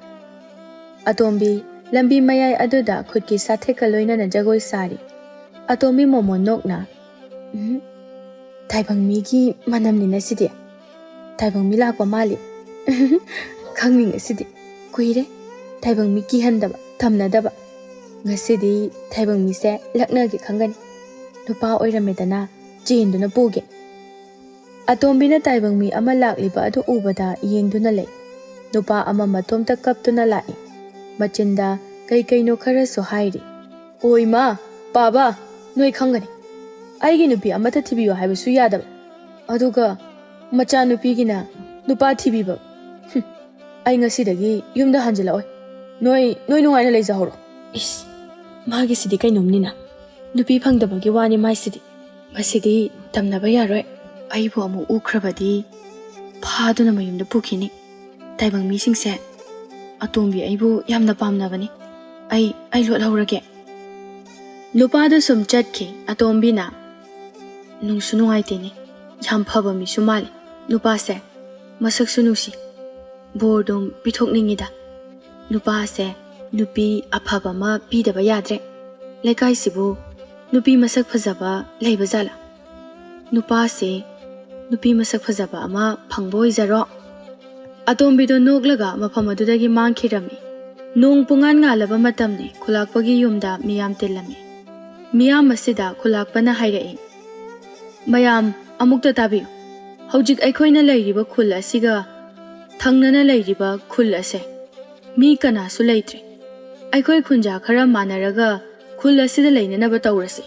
ꯑꯇꯣꯝꯕꯤ ꯂꯝꯕꯤ ꯃꯌꯥꯏ ꯑꯗꯨꯗ ꯈꯨꯠꯀꯤ ꯁꯥꯊꯦꯛꯀ ꯂꯣꯏꯅꯅ ꯖꯒꯣꯏ ꯁꯥꯔꯤ꯫ ꯑꯇꯣꯝꯕꯤ ꯃꯣꯃꯣꯟ ꯅꯣꯛꯅ, "ꯎꯝ, ꯇꯥꯏꯕꯪ ꯃꯤꯒꯤ ꯃꯅꯝꯅꯤꯅ ꯁꯤꯗꯤ꯫ ꯇꯥꯏꯕꯪ ꯃꯤ ꯂꯥꯛꯄ ꯃꯥꯜꯂꯤ꯫ ꯈꯪꯅꯤꯡꯉꯦ ꯁꯤꯗꯤ꯫ ꯀꯨꯏꯔꯦ ꯇꯥꯏꯕꯪ ꯃꯤ ꯀꯤꯍꯟꯗꯕ, ꯊꯝꯅꯗꯕ꯫ ꯉꯁꯤꯗꯤ ꯇꯥꯏꯕꯪ ꯃꯤꯁꯦ ꯂꯛꯅꯒꯦ ꯈꯪꯒꯅꯤ꯫ ꯅꯨꯄꯥ ꯑꯣꯏꯔꯝꯃꯦꯗꯅ, ꯆꯦꯟꯗꯨꯅ ꯄꯨꯒꯦ"꯫ ꯑꯇꯣꯝꯕꯤꯅ ꯇꯥꯏꯕꯪ ꯃꯤ ꯑꯃ ꯂꯥꯛꯂꯤꯕ ꯑꯗꯨ ꯎꯕꯗ ꯌꯦꯡꯗꯨꯅ ꯂꯩ꯫ ꯅꯨꯄꯥ ꯑꯃ ꯃꯇꯣꯝꯇ ꯀꯞꯇꯨꯅ ꯂꯥꯛꯏ꯫ ꯃꯆꯤꯟꯗ ꯀꯩ ꯀꯩꯅꯣ ꯈꯔꯁꯨ ꯍꯥꯏꯔꯤ꯫ "ꯑꯣ ꯏꯃꯥ, ꯄꯥꯕ, ꯅꯣꯏ ꯈꯪꯒꯅꯤ꯫ ꯑꯩꯒꯤ ꯅꯨꯄꯤ ꯑꯃꯠꯇ ꯊꯤꯕꯤꯌꯨ ꯍꯥꯏꯕꯁꯨ ꯌꯥꯗꯕ꯫ ꯑꯗꯨꯒ ꯃꯆꯥꯅꯨꯄꯤꯒꯤꯅ ꯅꯨꯄꯥ ꯊꯤꯕꯤꯕ꯫ ꯍꯨꯝ, ꯑꯩ ꯉꯁꯤꯗꯒꯤ ꯌꯨꯝꯗ ꯍꯟꯖꯤꯜꯂꯛꯑꯣꯏ꯫ ꯅꯣꯏ, ꯅꯣꯏ ꯅꯨꯡꯉꯥꯏꯅ ꯂꯩꯖꯍꯧꯔꯣ"꯫ ꯏꯁ, ꯃꯥꯒꯤꯁꯤꯗꯤ ꯀꯩꯅꯣꯝꯅꯤꯅ꯫ ꯅꯨꯄꯤ ꯐꯪꯗꯕꯒꯤ ꯋꯥꯅꯤ ꯃꯥꯏꯁꯤꯗꯤ꯫ ꯃꯁꯤꯗꯤ ꯇꯝꯅꯕ ꯌꯥꯔꯣꯏ꯫ ꯑꯩꯕꯨ ꯑꯃꯨꯛ ꯎꯈ꯭ꯔꯕꯗꯤ ꯐꯥꯗꯨꯅ ꯃꯌꯨꯝꯗ ꯄꯨꯈꯤꯅꯤ꯫ ꯇꯥꯏꯕꯪ ꯃꯤꯁꯤꯡꯁꯦ꯫ ꯑꯇꯣꯝꯕꯤ ꯑꯩꯕꯨ ꯌꯥꯝꯅ ꯄꯥꯝꯅꯕꯅꯤ꯫ ꯑꯩ, ꯑꯩ ꯂꯣꯠꯍꯧꯔꯒꯦ꯫ ꯅꯨꯄꯥꯗꯨ ꯁꯨꯝ ꯆꯠꯈꯤ꯫ ꯑꯇꯣꯝꯕꯤꯅ, "ꯅꯨꯡꯁꯨ ꯅꯨꯡꯉꯥꯏꯇꯦꯅꯦ꯫ ꯌꯥꯝ ꯐꯕ ꯃꯤꯁꯨ ꯃꯥꯜꯂꯦ ꯅꯨꯄꯥꯁꯦ꯫ ꯃꯁꯛꯁꯨ ꯅꯨꯡꯁꯤ꯫ ꯕꯣꯔꯗꯨꯝ ꯄꯤꯊꯣꯛꯅꯤꯡꯉꯤꯗ꯫ ꯅꯨꯄꯥꯁꯦ ꯅꯨꯄꯤ ꯑꯐꯕ ꯑꯃ ꯄꯤꯗꯕ ꯌꯥꯗ꯭ꯔꯦ꯫ ꯂꯩꯀꯥꯏꯁꯤꯕꯨ ꯅꯨꯄꯤ ꯃꯁꯛ ꯐꯖꯕ ꯂꯩꯕ ꯖꯥꯠꯂꯥ? ꯅꯨꯄꯥꯁꯦ ꯅꯨꯄꯤ ꯃꯁꯛ ꯐꯖꯕ ꯑꯃ ꯐꯪꯕ ꯑꯣꯏꯖꯔꯣ"꯫ ꯑꯇꯣꯝꯕꯤꯗꯣ ꯅꯣꯛꯂꯒ ꯃꯐꯝ ꯑꯗꯨꯗꯒꯤ ꯃꯥꯡꯈꯤꯔꯝꯃꯤ꯫ ꯅꯣꯡ ꯄꯨꯡꯉꯥꯟ ꯉꯥꯜꯂꯕ ꯃꯇꯝꯅꯤ꯫ ꯈꯨꯂꯥꯛꯄꯒꯤ ꯌꯨꯝꯗ ꯃꯤꯌꯥꯝ ꯇꯤꯜꯂꯝꯃꯤ꯫ ꯃꯤꯌꯥꯝ ꯑꯁꯤꯗ ꯈꯨꯂꯥꯛꯄꯅ ꯍꯥꯏꯔꯛꯏ, "ꯃꯌꯥꯝ ꯑꯃꯨꯛꯇ ꯇꯥꯕꯤꯌꯨ꯫ ꯍꯧꯖꯤꯛ ꯑꯩꯈꯣꯏꯅ ꯂꯩꯔꯤꯕ ꯈꯨꯜ ꯑꯁꯤꯒ ꯊꯪꯅꯅ ꯂꯩꯔꯤꯕ ꯈꯨꯜ ꯑꯁꯦ ꯃꯤ ꯀꯅꯥꯁꯨ ꯂꯩꯇ꯭ꯔꯦ꯫ ꯑꯩꯈꯣꯏ ꯈꯨꯟꯖꯥ ꯈꯔ ꯃꯥꯟꯅꯔꯒ ꯈꯨꯜ ꯑꯁꯤꯗ ꯂꯩꯅꯅꯕ ꯇꯧꯔꯁꯤ"꯫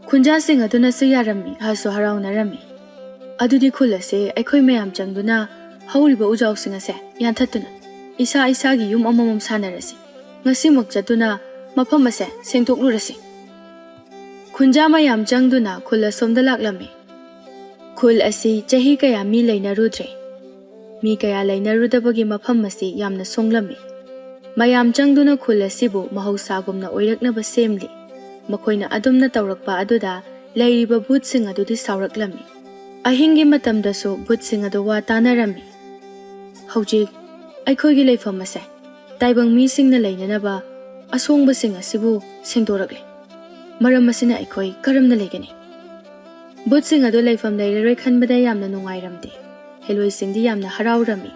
ꯈꯨꯟꯖꯥꯁꯤꯡ ꯑꯗꯨꯅꯁꯨ ꯌꯥꯔꯝꯃꯤ, ꯍꯔꯥꯎꯁꯨ ꯍꯔꯥꯎꯅꯔꯝꯃꯤ꯫ "ꯑꯗꯨꯗꯤ ꯈꯨꯜ ꯑꯁꯦ ꯑꯩꯈꯣꯏ ꯃꯌꯥꯝ ꯆꯪꯗꯨꯅ ꯍꯧꯔꯤꯕ ꯎꯖꯥꯎꯁꯤꯡ ꯑꯁꯦ ꯌꯥꯟꯊꯠꯇꯨꯅ ꯏꯁꯥ ꯏꯁꯥꯒꯤ ꯌꯨꯝ ꯑꯃꯃꯝ ꯁꯥꯟꯅꯔꯁꯤ꯫ ꯉꯁꯤꯃꯛ ꯆꯠꯇꯨꯅ ꯃꯐꯝ ꯑꯁꯦ ꯁꯦꯡꯗꯣꯛꯂꯨꯔꯁꯤ꯫ ꯈꯨꯟꯖꯥ ꯃꯌꯥꯝ ꯆꯪꯗꯨꯅ ꯈꯨꯜ ꯑꯁꯣꯝꯗ ꯂꯥꯛꯂꯝꯃꯤ꯫ ꯈꯨꯜ ꯑꯁꯤ ꯆꯍꯤ ꯀꯌꯥ ꯃꯤ ꯂꯩꯅꯔꯨꯗ꯭ꯔꯦ꯫ ꯃꯤ ꯀꯌꯥ ꯂꯩꯅꯔꯨꯗꯕꯒꯤ ꯃꯐꯝ ꯑꯁꯤ ꯌꯥꯝꯅ ꯁꯣꯡꯂꯝꯃꯤ꯫ ꯃꯌꯥꯝ ꯆꯪꯗꯨꯅ ꯈꯨꯜ ꯑꯁꯤꯕꯨ ꯃꯍꯧꯁꯥꯒꯨꯝꯅ ꯑꯣꯏꯔꯛꯅꯕ ꯁꯦꯝꯂꯤ꯫ ꯃꯈꯣꯏꯅ ꯑꯗꯨꯝꯅ ꯇꯧꯔꯛꯄ ꯑꯗꯨꯗ ꯂꯩꯔꯤꯕ ꯚꯨꯠꯁꯤꯡ ꯑꯗꯨꯗꯤ ꯁꯥꯎꯔꯛꯂꯝꯃꯤ꯫ ꯑꯍꯤꯡꯒꯤ ꯃꯇꯝꯗꯁꯨ ꯚꯨꯠꯁꯤꯡ ꯑꯗꯨ ꯋꯥ ꯇꯥꯅꯔꯝꯃꯤ꯫ "ꯍꯧꯖꯤꯛ ꯑꯩꯈꯣꯏꯒꯤ ꯂꯩꯐꯝ ꯑꯁꯦ ꯇꯥꯏꯕꯪ ꯃꯤꯁꯤꯡꯅ ꯂꯩꯅꯅꯕ ꯑꯁꯣꯡꯕꯁꯤꯡ ꯑꯁꯤꯕꯨ ꯁꯦꯡꯗꯣꯔꯛꯂꯦ꯫ ꯃꯔꯝ ꯑꯁꯤꯅ ꯑꯩꯈꯣꯏ ꯀꯔꯝꯅ ꯂꯩꯒꯅꯤ?" ꯚꯨꯠꯁꯤꯡ ꯑꯗꯨ ꯂꯩꯐꯝ ꯂꯩꯔꯔꯣꯏ ꯈꯟꯕꯗ ꯌꯥꯝꯅ ꯅꯨꯡꯉꯥꯏꯔꯝꯗꯦ꯫ ꯍꯦꯂꯣꯏꯁꯤꯡꯗꯤ ꯌꯥꯝꯅ ꯍꯔꯥꯎꯔꯝꯃꯤ꯫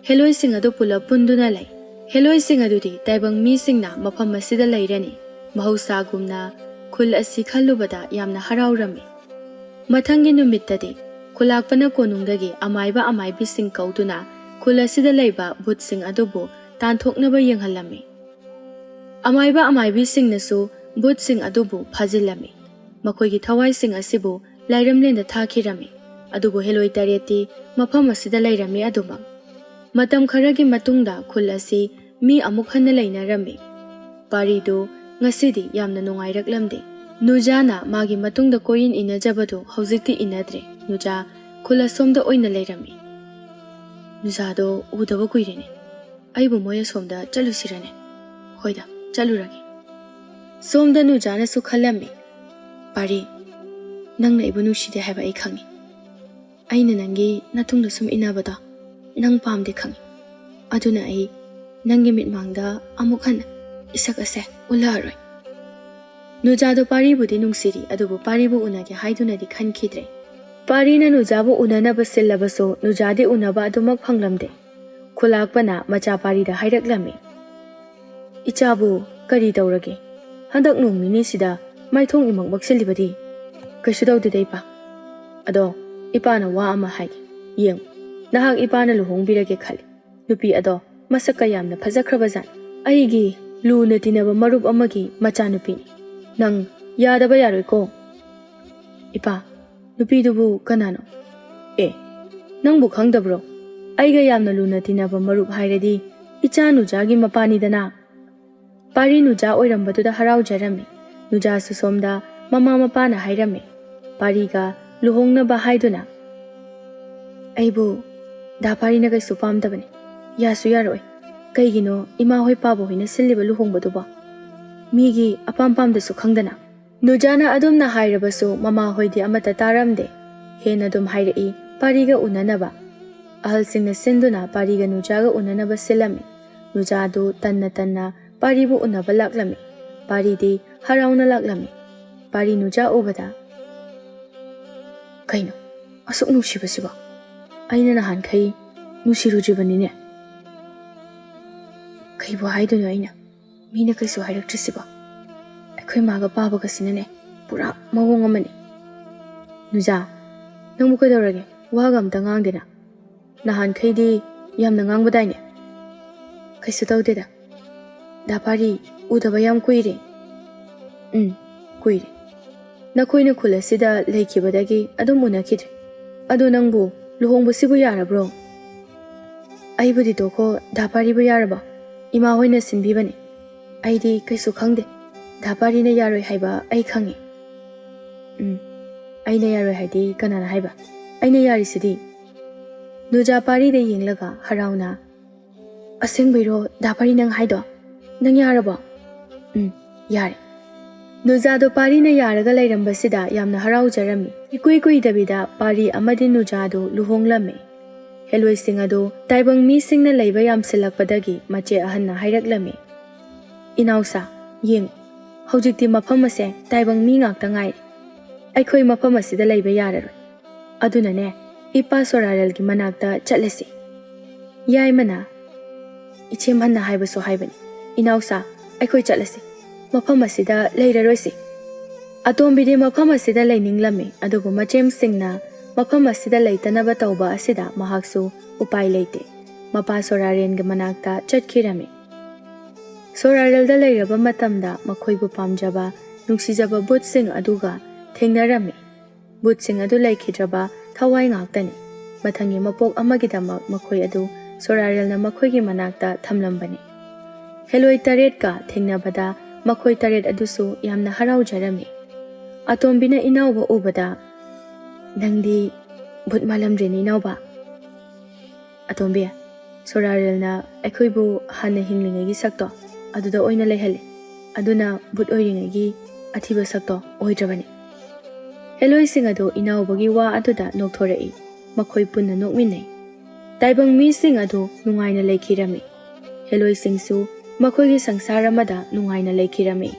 ꯍꯦꯂꯣꯏꯁꯤꯡ ꯑꯗꯨ ꯄꯨꯂꯞ ꯄꯨꯟꯗꯨꯅ ꯂꯩ꯫ ꯍꯦꯂꯣꯏꯁꯤꯡ ꯑꯗꯨꯗꯤ ꯇꯥꯏꯕꯪ ꯃꯤꯁꯤꯡꯅ ꯃꯐꯝ ꯑꯁꯤꯗ ꯂꯩꯔꯅꯤ꯫ ꯃꯍꯧꯁꯥꯒꯨꯝꯅ ꯈꯨꯜ ꯑꯁꯤ ꯈꯜꯂꯨꯕꯗ ꯌꯥꯝꯅ ꯍꯔꯥꯎꯔꯝꯃꯤ꯫ ꯃꯊꯪꯒꯤ ꯅꯨꯃꯤꯠꯇꯗꯤ ꯈꯨꯂꯥꯛꯄꯅ ꯀꯣꯅꯨꯡꯗꯒꯤ ꯑꯃꯥꯏꯕ ꯑꯃꯥꯏꯕꯤꯁꯤꯡ ꯀꯧꯗꯨꯅ ꯈꯨꯜ ꯑꯁꯤꯗ ꯂꯩꯕ ꯚꯨꯠꯁꯤꯡ ꯑꯗꯨꯕꯨ ꯇꯥꯟꯊꯣꯛꯅꯕ ꯌꯦꯡꯍꯜꯂꯝꯃꯤ꯫ ꯑꯃꯥꯏꯕ ꯑꯃꯥꯏꯕꯤꯁꯤꯡꯅꯁꯨ ꯚꯨꯠꯁꯤꯡ ꯑꯗꯨꯕꯨ ꯐꯥꯖꯤꯜꯂꯝꯃꯤ꯫ ꯃꯈꯣꯏꯒꯤ ꯊꯋꯥꯏꯁꯤꯡ ꯑꯁꯤꯕꯨ ꯂꯥꯏꯔꯝꯂꯦꯟꯗ ꯊꯥꯈꯤꯔꯝꯃꯤ꯫ ꯑꯗꯨꯕꯨ ꯍꯦꯂꯣꯏ ꯇꯔꯦꯠꯇꯤ ꯃꯐꯝ ꯑꯁꯤꯗ ꯂꯩꯔꯝꯃꯤ ꯑꯗꯨꯃꯛ꯫ ꯃꯇꯝ ꯈꯔꯒꯤ ꯃꯇꯨꯡꯗ ꯈꯨꯜ ꯑꯁꯤ ꯃꯤ ꯑꯃꯨꯛ ꯍꯟꯅ ꯂꯩꯅꯔꯝꯃꯤ꯫ ꯄꯥꯔꯤꯗꯨ ꯉꯁꯤꯗꯤ ꯌꯥꯝꯅ ꯅꯨꯡꯉꯥꯏꯔꯛꯂꯝꯗꯦ꯫ ꯅꯨꯖꯥꯅ ꯃꯥꯒꯤ ꯃꯇꯨꯡꯗ ꯀꯣꯏꯏꯟ ꯏꯟꯅꯖꯕꯗꯨ ꯍꯧꯖꯤꯛꯇꯤ ꯏꯟꯅꯗ꯭ꯔꯦ꯫ ꯅꯨꯖꯥ ꯈꯨꯜ ꯑꯁꯣꯝꯗ ꯑꯣꯏꯅ ꯂꯩꯔꯝꯃꯤ꯫ "ꯅꯨꯖꯥꯗꯣ ꯎꯗꯕ ꯀꯨꯏꯔꯦꯅꯦ꯫ ꯑꯩꯕꯨ ꯃꯣꯏ ꯑꯁꯣꯝꯗ ꯆꯠꯂꯨꯁꯤꯔꯅꯦ?" "ꯍꯣꯏꯗ, ꯆꯠꯂꯨꯔꯒꯦ꯫" ꯁꯣꯝꯗ ꯅꯨꯖꯥꯅꯁꯨ ꯈꯜꯂꯝꯃꯤ, "ꯄꯥꯔꯤ, ꯅꯪꯅ ꯑꯩꯕꯨ ꯅꯨꯡꯁꯤꯗꯦ ꯍꯥꯏꯕ ꯑꯩ ꯈꯪꯉꯤ꯫ ꯑꯩꯅ ꯅꯪꯒꯤ ꯅꯇꯨꯡꯗ ꯁꯨꯝ ꯏꯟꯅꯕꯗꯣ ꯅꯪ ꯄꯥꯝꯗꯦ ꯈꯪꯉꯤ꯫ ꯑꯗꯨꯅ ꯑꯩ ꯅꯪꯒꯤ ꯃꯤꯠꯃꯥꯡꯗ ꯑꯃꯨꯛ ꯍꯟꯅ ꯏꯁꯛ ꯑꯁꯦ ꯎꯠꯂꯛꯑꯔꯣꯏ꯫" ꯅꯨꯖꯥꯗꯣ ꯄꯥꯔꯤꯕꯨꯗꯤ ꯅꯨꯡꯁꯤꯔꯤ, ꯑꯗꯨꯕꯨ ꯄꯥꯔꯤꯕꯨ ꯎꯅꯒꯦ ꯍꯥꯏꯗꯨꯅꯗꯤ ꯈꯟꯈꯤꯗ꯭ꯔꯦ꯫ ꯄꯥꯔꯤꯅ ꯅꯨꯖꯥꯕꯨ ꯎꯅꯅꯕ ꯁꯤꯜꯂꯕꯁꯨ ꯅꯨꯖꯥꯗꯤ ꯎꯅꯕ ꯑꯗꯨꯃꯛ ꯐꯪꯂꯝꯗꯦ꯫ ꯈꯨꯂꯥꯛꯄꯅ ꯃꯆꯥ ꯄꯥꯔꯤꯗ ꯍꯥꯏꯔꯛꯂꯝꯃꯤ, "ꯏꯆꯥꯕꯨ ꯀꯔꯤ ꯇꯧꯔꯒꯦ? ꯍꯟꯗꯛ ꯅꯣꯡ ꯅꯤꯅꯤꯁꯤꯗ ꯃꯥꯏꯊꯣꯡ ꯏꯃꯛ ꯃꯛꯁꯤꯜꯂꯤꯕꯗꯤ?" "ꯀꯩꯁꯨ ꯇꯧꯗꯦꯗ ꯏꯄꯥ꯫ ꯑꯗꯣ ꯏꯄꯥꯅ ꯋꯥ ꯑꯃ ꯍꯥꯏꯒꯦ꯫ ꯌꯦꯡꯉꯨ, ꯅꯍꯥꯛ ꯏꯄꯥꯅ ꯂꯨꯍꯣꯡꯕꯤꯔꯒꯦ ꯈꯜꯂꯤ꯫ ꯅꯨꯄꯤ ꯑꯗꯣ ꯃꯁꯛꯀ ꯌꯥꯝꯅ ꯐꯖꯈ꯭ꯔꯕꯖꯥꯠꯅꯤ꯫ ꯑꯩꯒꯤ ꯂꯨꯅ ꯇꯤꯟꯅꯕ ꯃꯔꯨꯞ ꯑꯃꯒꯤ ꯃꯆꯥꯅꯨꯄꯤꯅꯤ꯫ ꯅꯪ ꯌꯥꯗꯕ ꯌꯥꯔꯣꯏꯀꯣ꯫" "ꯏꯄꯥ, ꯅꯨꯄꯤꯗꯨꯕꯨ ꯀꯅꯥꯅꯣ?" "ꯑꯦ, "ꯅꯪꯕꯨ ꯈꯪꯗꯕ꯭ꯔꯣ? ꯑꯩꯒ ꯌꯥꯝꯅ ꯂꯨꯅ ꯇꯤꯟꯅꯕ ꯃꯔꯨꯞ ꯍꯥꯏꯔꯗꯤ ꯏꯆꯥ ꯅꯨꯖꯥꯒꯤ ꯃꯄꯥꯅꯤꯗꯅ꯫" ꯄꯥꯔꯤ ꯅꯨꯖꯥ ꯑꯣꯏꯔꯝꯕꯗꯨꯗ ꯍꯔꯥꯎꯖꯔꯝꯃꯤ꯫ ꯅꯨꯖꯥꯁꯨ ꯁꯣꯝꯗ ꯃꯃꯥ ꯃꯄꯥꯅ ꯍꯥꯏꯔꯝꯃꯤ, ꯄꯥꯔꯤꯒ ꯂꯨꯍꯣꯡꯅꯕ ꯍꯥꯏꯗꯨꯅ꯫ "ꯑꯩꯕꯨ ꯗꯥ ꯄꯥꯔꯤꯅ ꯀꯩꯁꯨ ꯄꯥꯝꯗꯕꯅꯤ꯫ ꯌꯥꯁꯨ ꯌꯥꯔꯛꯑꯣꯏ꯫ ꯀꯩꯒꯤꯅꯣ, ꯏꯃꯥ ꯍꯣꯏ ꯄꯥꯕ ꯍꯣꯏꯅ ꯁꯤꯜꯂꯤꯕ ꯂꯨꯍꯣꯡꯕꯗꯨꯕꯣ? ꯃꯤꯒꯤ ꯑꯄꯥꯝ ꯄꯥꯝꯗꯁꯨ ꯈꯪꯗꯅ꯫" ꯅꯨꯖꯥꯅ ꯑꯗꯨꯝꯅ ꯍꯥꯏꯔꯕꯁꯨ ꯃꯃꯥ ꯍꯣꯏꯗꯤ ꯑꯃꯠꯇ ꯇꯥꯔꯝꯗꯦ꯫ ꯍꯦꯟꯅ ꯑꯗꯨꯝ ꯍꯥꯏꯔꯛꯏ, ꯄꯥꯔꯤꯒ ꯎꯅꯅꯕ꯫ ꯑꯍꯜꯁꯤꯡꯅ ꯁꯤꯟꯗꯨꯅ ꯄꯥꯔꯤꯒ ꯅꯨꯖꯥꯒ ꯎꯅꯅꯕ ꯁꯤꯜꯂꯝꯃꯤ꯫ ꯅꯨꯖꯥꯗꯨ ꯇꯟꯅ ꯇꯟꯅ ꯄꯥꯔꯤꯕꯨ ꯎꯅꯕ ꯂꯥꯛꯂꯝꯃꯤ꯫ ꯄꯥꯔꯤꯗꯤ ꯍꯔꯥꯎꯅ ꯂꯥꯛꯂꯝꯃꯤ꯫ ꯄꯥꯔꯤ ꯅꯨꯖꯥ ꯎꯕꯗ, "ꯀꯩꯅꯣ ꯑꯁꯨꯛ ꯅꯨꯡꯁꯤꯕꯁꯤꯕꯣ? ꯑꯩꯅ ꯅꯍꯥꯟꯈꯩ ꯅꯨꯡꯁꯤꯔꯨꯗ꯭ꯔꯤꯕꯅꯤꯅꯦ꯫ ꯀꯩꯕꯨ ꯍꯥꯏꯗꯣꯏꯅꯣ ꯑꯩꯅ? ꯃꯤꯅ ꯀꯩꯁꯨ ꯍꯥꯏꯔꯛꯇ꯭ꯔꯤꯁꯤꯕꯣ? ꯑꯩꯈꯣꯏ ꯃꯥꯒ ꯄꯥꯕꯒꯁꯤꯅꯅꯦ, ꯄꯨꯔꯥ ꯃꯑꯣꯡ ꯑꯃꯅꯤ꯫" "ꯅꯨꯖꯥ, ꯅꯪꯕꯨ ꯀꯩꯗꯧꯔꯒꯦ? ꯋꯥꯒ ꯑꯝꯇ ꯉꯥꯡꯗꯦꯅ꯫ ꯅꯍꯥꯟꯈꯩꯗꯤ ꯌꯥꯝꯅ ꯉꯥꯡꯕꯗꯥꯏꯅꯦ?" "ꯀꯩꯁꯨ ꯇꯧꯗꯦꯗ꯫ ꯗꯥ ꯄꯥꯔꯤ, ꯎꯗꯕ ꯌꯥꯝ ꯀꯨꯏꯔꯦ꯫" "ꯎꯝ, ꯀꯨꯏꯔꯦ꯫ ꯅꯈꯣꯏꯅ ꯈꯨꯜ ꯑꯁꯤꯗ ꯂꯩꯈꯤꯕꯗꯒꯤ ꯑꯗꯨꯝ ꯎꯅꯈꯤꯗ꯭ꯔꯦ꯫ ꯑꯗꯣ ꯅꯪꯕꯨ ꯂꯨꯍꯣꯡꯕꯁꯤꯕꯨ ꯌꯥꯔꯕ꯭ꯔꯣ?" "ꯑꯩꯕꯨꯗꯤ ꯇꯣꯛꯈꯣ, ꯗꯥ ꯄꯥꯔꯤꯕꯨ ꯌꯥꯔꯕꯣ? ꯏꯃꯥ ꯍꯣꯏꯅ ꯁꯤꯟꯕꯤꯕꯅꯤ꯫ ꯑꯩꯗꯤ ꯀꯩꯁꯨ ꯈꯪꯗꯦ꯫ ꯗꯥ ꯄꯥꯔꯤꯅ ꯌꯥꯔꯣꯏ ꯍꯥꯏꯕ ꯑꯩ ꯈꯪꯉꯤ꯫" "ꯎꯝ, ꯑꯩꯅ ꯌꯥꯔꯣꯏ ꯍꯥꯏꯗꯤ ꯀꯅꯥꯅ ꯍꯥꯏꯕ? ꯑꯩꯅ ꯌꯥꯔꯤꯁꯤꯗꯤ꯫" ꯅꯨꯖꯥ ꯄꯥꯔꯤꯗ ꯌꯦꯡꯂꯒ ꯍꯔꯥꯎꯅ, "ꯑꯁꯦꯡꯕꯩꯔꯣ ꯗꯥ ꯄꯥꯔꯤ ꯅꯪ ꯍꯥꯏꯗꯣ? ꯅꯪ ꯌꯥꯔꯕꯣ?" "ꯎꯝ, ꯌꯥꯔꯦ꯫" ꯅꯨꯖꯥꯗꯣ ꯄꯥꯔꯤꯅ ꯌꯥꯔꯒ ꯂꯩꯔꯝꯕꯁꯤꯗ ꯌꯥꯝꯅ ꯍꯔꯥꯎꯖꯔꯝꯃꯤ꯫ ꯏꯀꯨꯏ ꯀꯨꯏꯗꯕꯤꯗ ꯄꯥꯔꯤ ꯑꯃꯗꯤ ꯅꯨꯖꯥꯗꯨ ꯂꯨꯍꯣꯡꯂꯝꯃꯤ꯫ ꯍꯦꯂꯣꯏꯁꯤꯡ ꯑꯗꯨ ꯇꯥꯏꯕꯪ ꯃꯤꯁꯤꯡꯅ ꯂꯩꯕ ꯌꯥꯝꯁꯤꯜꯂꯛꯄꯗꯒꯤ ꯃꯆꯦ ꯑꯍꯟꯅ ꯍꯥꯏꯔꯛꯂꯝꯃꯤ, "ꯏꯅꯥꯎꯁꯥ, ꯌꯦꯡꯉꯨ, ꯍꯧꯖꯤꯛꯇꯤ ꯃꯐꯝ ꯑꯁꯦ ꯇꯥꯏꯕꯪ ꯃꯤ ꯉꯥꯛꯇ ꯉꯥꯏꯔꯦ꯫ ꯑꯩꯈꯣꯏ ꯃꯐꯝ ꯑꯁꯤꯗ ꯂꯩꯕ ꯌꯥꯔꯔꯣꯏ꯫ ꯑꯗꯨꯅꯅꯦ, ꯏꯄꯥ ꯁꯣꯔꯥꯔꯦꯜꯒꯤ ꯃꯅꯥꯛꯇ ꯆꯠꯂꯁꯤ꯫" ꯌꯥꯏꯃꯅ, "ꯏꯆꯦ ꯃꯟꯅ ꯍꯥꯏꯕꯁꯨ ꯍꯥꯏꯕꯅꯤ꯫ ꯏꯅꯥꯎꯁꯥ, ꯑꯩꯈꯣꯏ ꯆꯠꯂꯁꯤ꯫ ꯃꯐꯝ ꯑꯁꯤꯗ ꯂꯩꯔꯔꯣꯏꯁꯤ꯫" ꯑꯇꯣꯝꯕꯤꯗꯤ ꯃꯐꯝ ꯑꯁꯤꯗ ꯂꯩꯅꯤꯡꯂꯝꯃꯤ, ꯑꯗꯨꯕꯨ ꯃꯆꯦꯝꯁꯤꯡꯅ ꯃꯐꯝ ꯑꯁꯤꯗ ꯂꯩꯇꯅꯕ ꯇꯧꯕ ꯑꯁꯤꯗ ꯃꯍꯥꯛꯁꯨ ꯎꯄꯥꯏ ꯂꯩꯇꯦ꯫ ꯃꯄꯥ ꯁꯣꯔꯥꯔꯦꯟꯒꯤ ꯃꯅꯥꯛꯇ ꯆꯠꯈꯤꯔꯝꯃꯤ꯫ ꯁꯣꯔꯥꯔꯦꯜꯗ ꯂꯩꯔꯕ ꯃꯇꯝꯗ ꯃꯈꯣꯏꯕꯨ ꯄꯥꯝꯖꯕ, ꯅꯨꯡꯁꯤꯖꯕ ꯚꯨꯠꯁꯤꯡ ꯑꯗꯨꯒ ꯊꯦꯡꯅꯔꯝꯃꯤ꯫ ꯚꯨꯠꯁꯤꯡ ꯑꯗꯨ ꯂꯩꯈꯤꯗ꯭ꯔꯕ ꯊꯋꯥꯏ ꯉꯥꯛꯇꯅꯤ꯫ ꯃꯊꯪꯒꯤ ꯃꯄꯣꯛ ꯑꯃꯒꯤꯗꯃꯛ ꯃꯈꯣꯏ ꯑꯗꯨ ꯁꯣꯔꯥꯔꯦꯜꯅ ꯃꯈꯣꯏꯒꯤ ꯃꯅꯥꯛꯇ ꯊꯝꯂꯝꯕꯅꯤ꯫ ꯍꯦꯂꯣꯏ ꯇꯔꯦꯠꯀ ꯊꯦꯡꯅꯕꯗ ꯃꯈꯣꯏ ꯇꯔꯦꯠ ꯑꯗꯨꯁꯨ ꯌꯥꯝꯅ ꯍꯔꯥꯎꯖꯔꯝꯃꯤ꯫ ꯑꯇꯣꯝꯕꯤꯅ ꯏꯅꯥꯎꯕ ꯎꯕꯗ, "ꯅꯪꯗꯤ ꯚꯨꯠ ꯃꯥꯜꯂꯝꯗ꯭ꯔꯦꯅꯦ, ꯏꯅꯥꯎꯕ?" "ꯑꯇꯣꯝꯕꯤ, ꯁꯣꯔꯥꯔꯦꯜꯅ ꯑꯩꯈꯣꯏꯕꯨ ꯍꯥꯟꯅ ꯍꯤꯡꯂꯤꯉꯩꯒꯤ ꯁꯛꯇꯣ ꯑꯗꯨꯗ ꯑꯣꯏꯅ ꯂꯩꯍꯜꯂꯦ꯫ ꯑꯗꯨꯅ ꯚꯨꯠ ꯑꯣꯏꯔꯤꯉꯩꯒꯤ ꯑꯊꯤꯕ ꯁꯛꯇꯣ ꯑꯣꯏꯗ꯭ꯔꯕꯅꯤ꯫" ꯍꯦꯂꯣꯏꯁꯤꯡ ꯑꯗꯨ ꯏꯅꯥꯎꯕꯒꯤ ꯋꯥ ꯑꯗꯨꯗ ꯅꯣꯛꯊꯣꯔꯛꯏ꯫ ꯃꯈꯣꯏ ꯄꯨꯟꯅ ꯅꯣꯛꯃꯤꯟꯅꯩ꯫ ꯇꯥꯏꯕꯪ ꯃꯤꯁꯤꯡ ꯑꯗꯨ ꯅꯨꯡꯉꯥꯏꯅ ꯂꯩꯈꯤꯔꯝꯃꯤ꯫ ꯍꯦꯂꯣꯏꯁꯤꯡꯁꯨ ꯃꯈꯣꯏꯒꯤ ꯁꯪꯁꯥꯔ ꯑꯃꯗ ꯅꯨꯡꯉꯥꯏꯅ ꯂꯩꯈꯤꯔꯝꯃꯤ꯫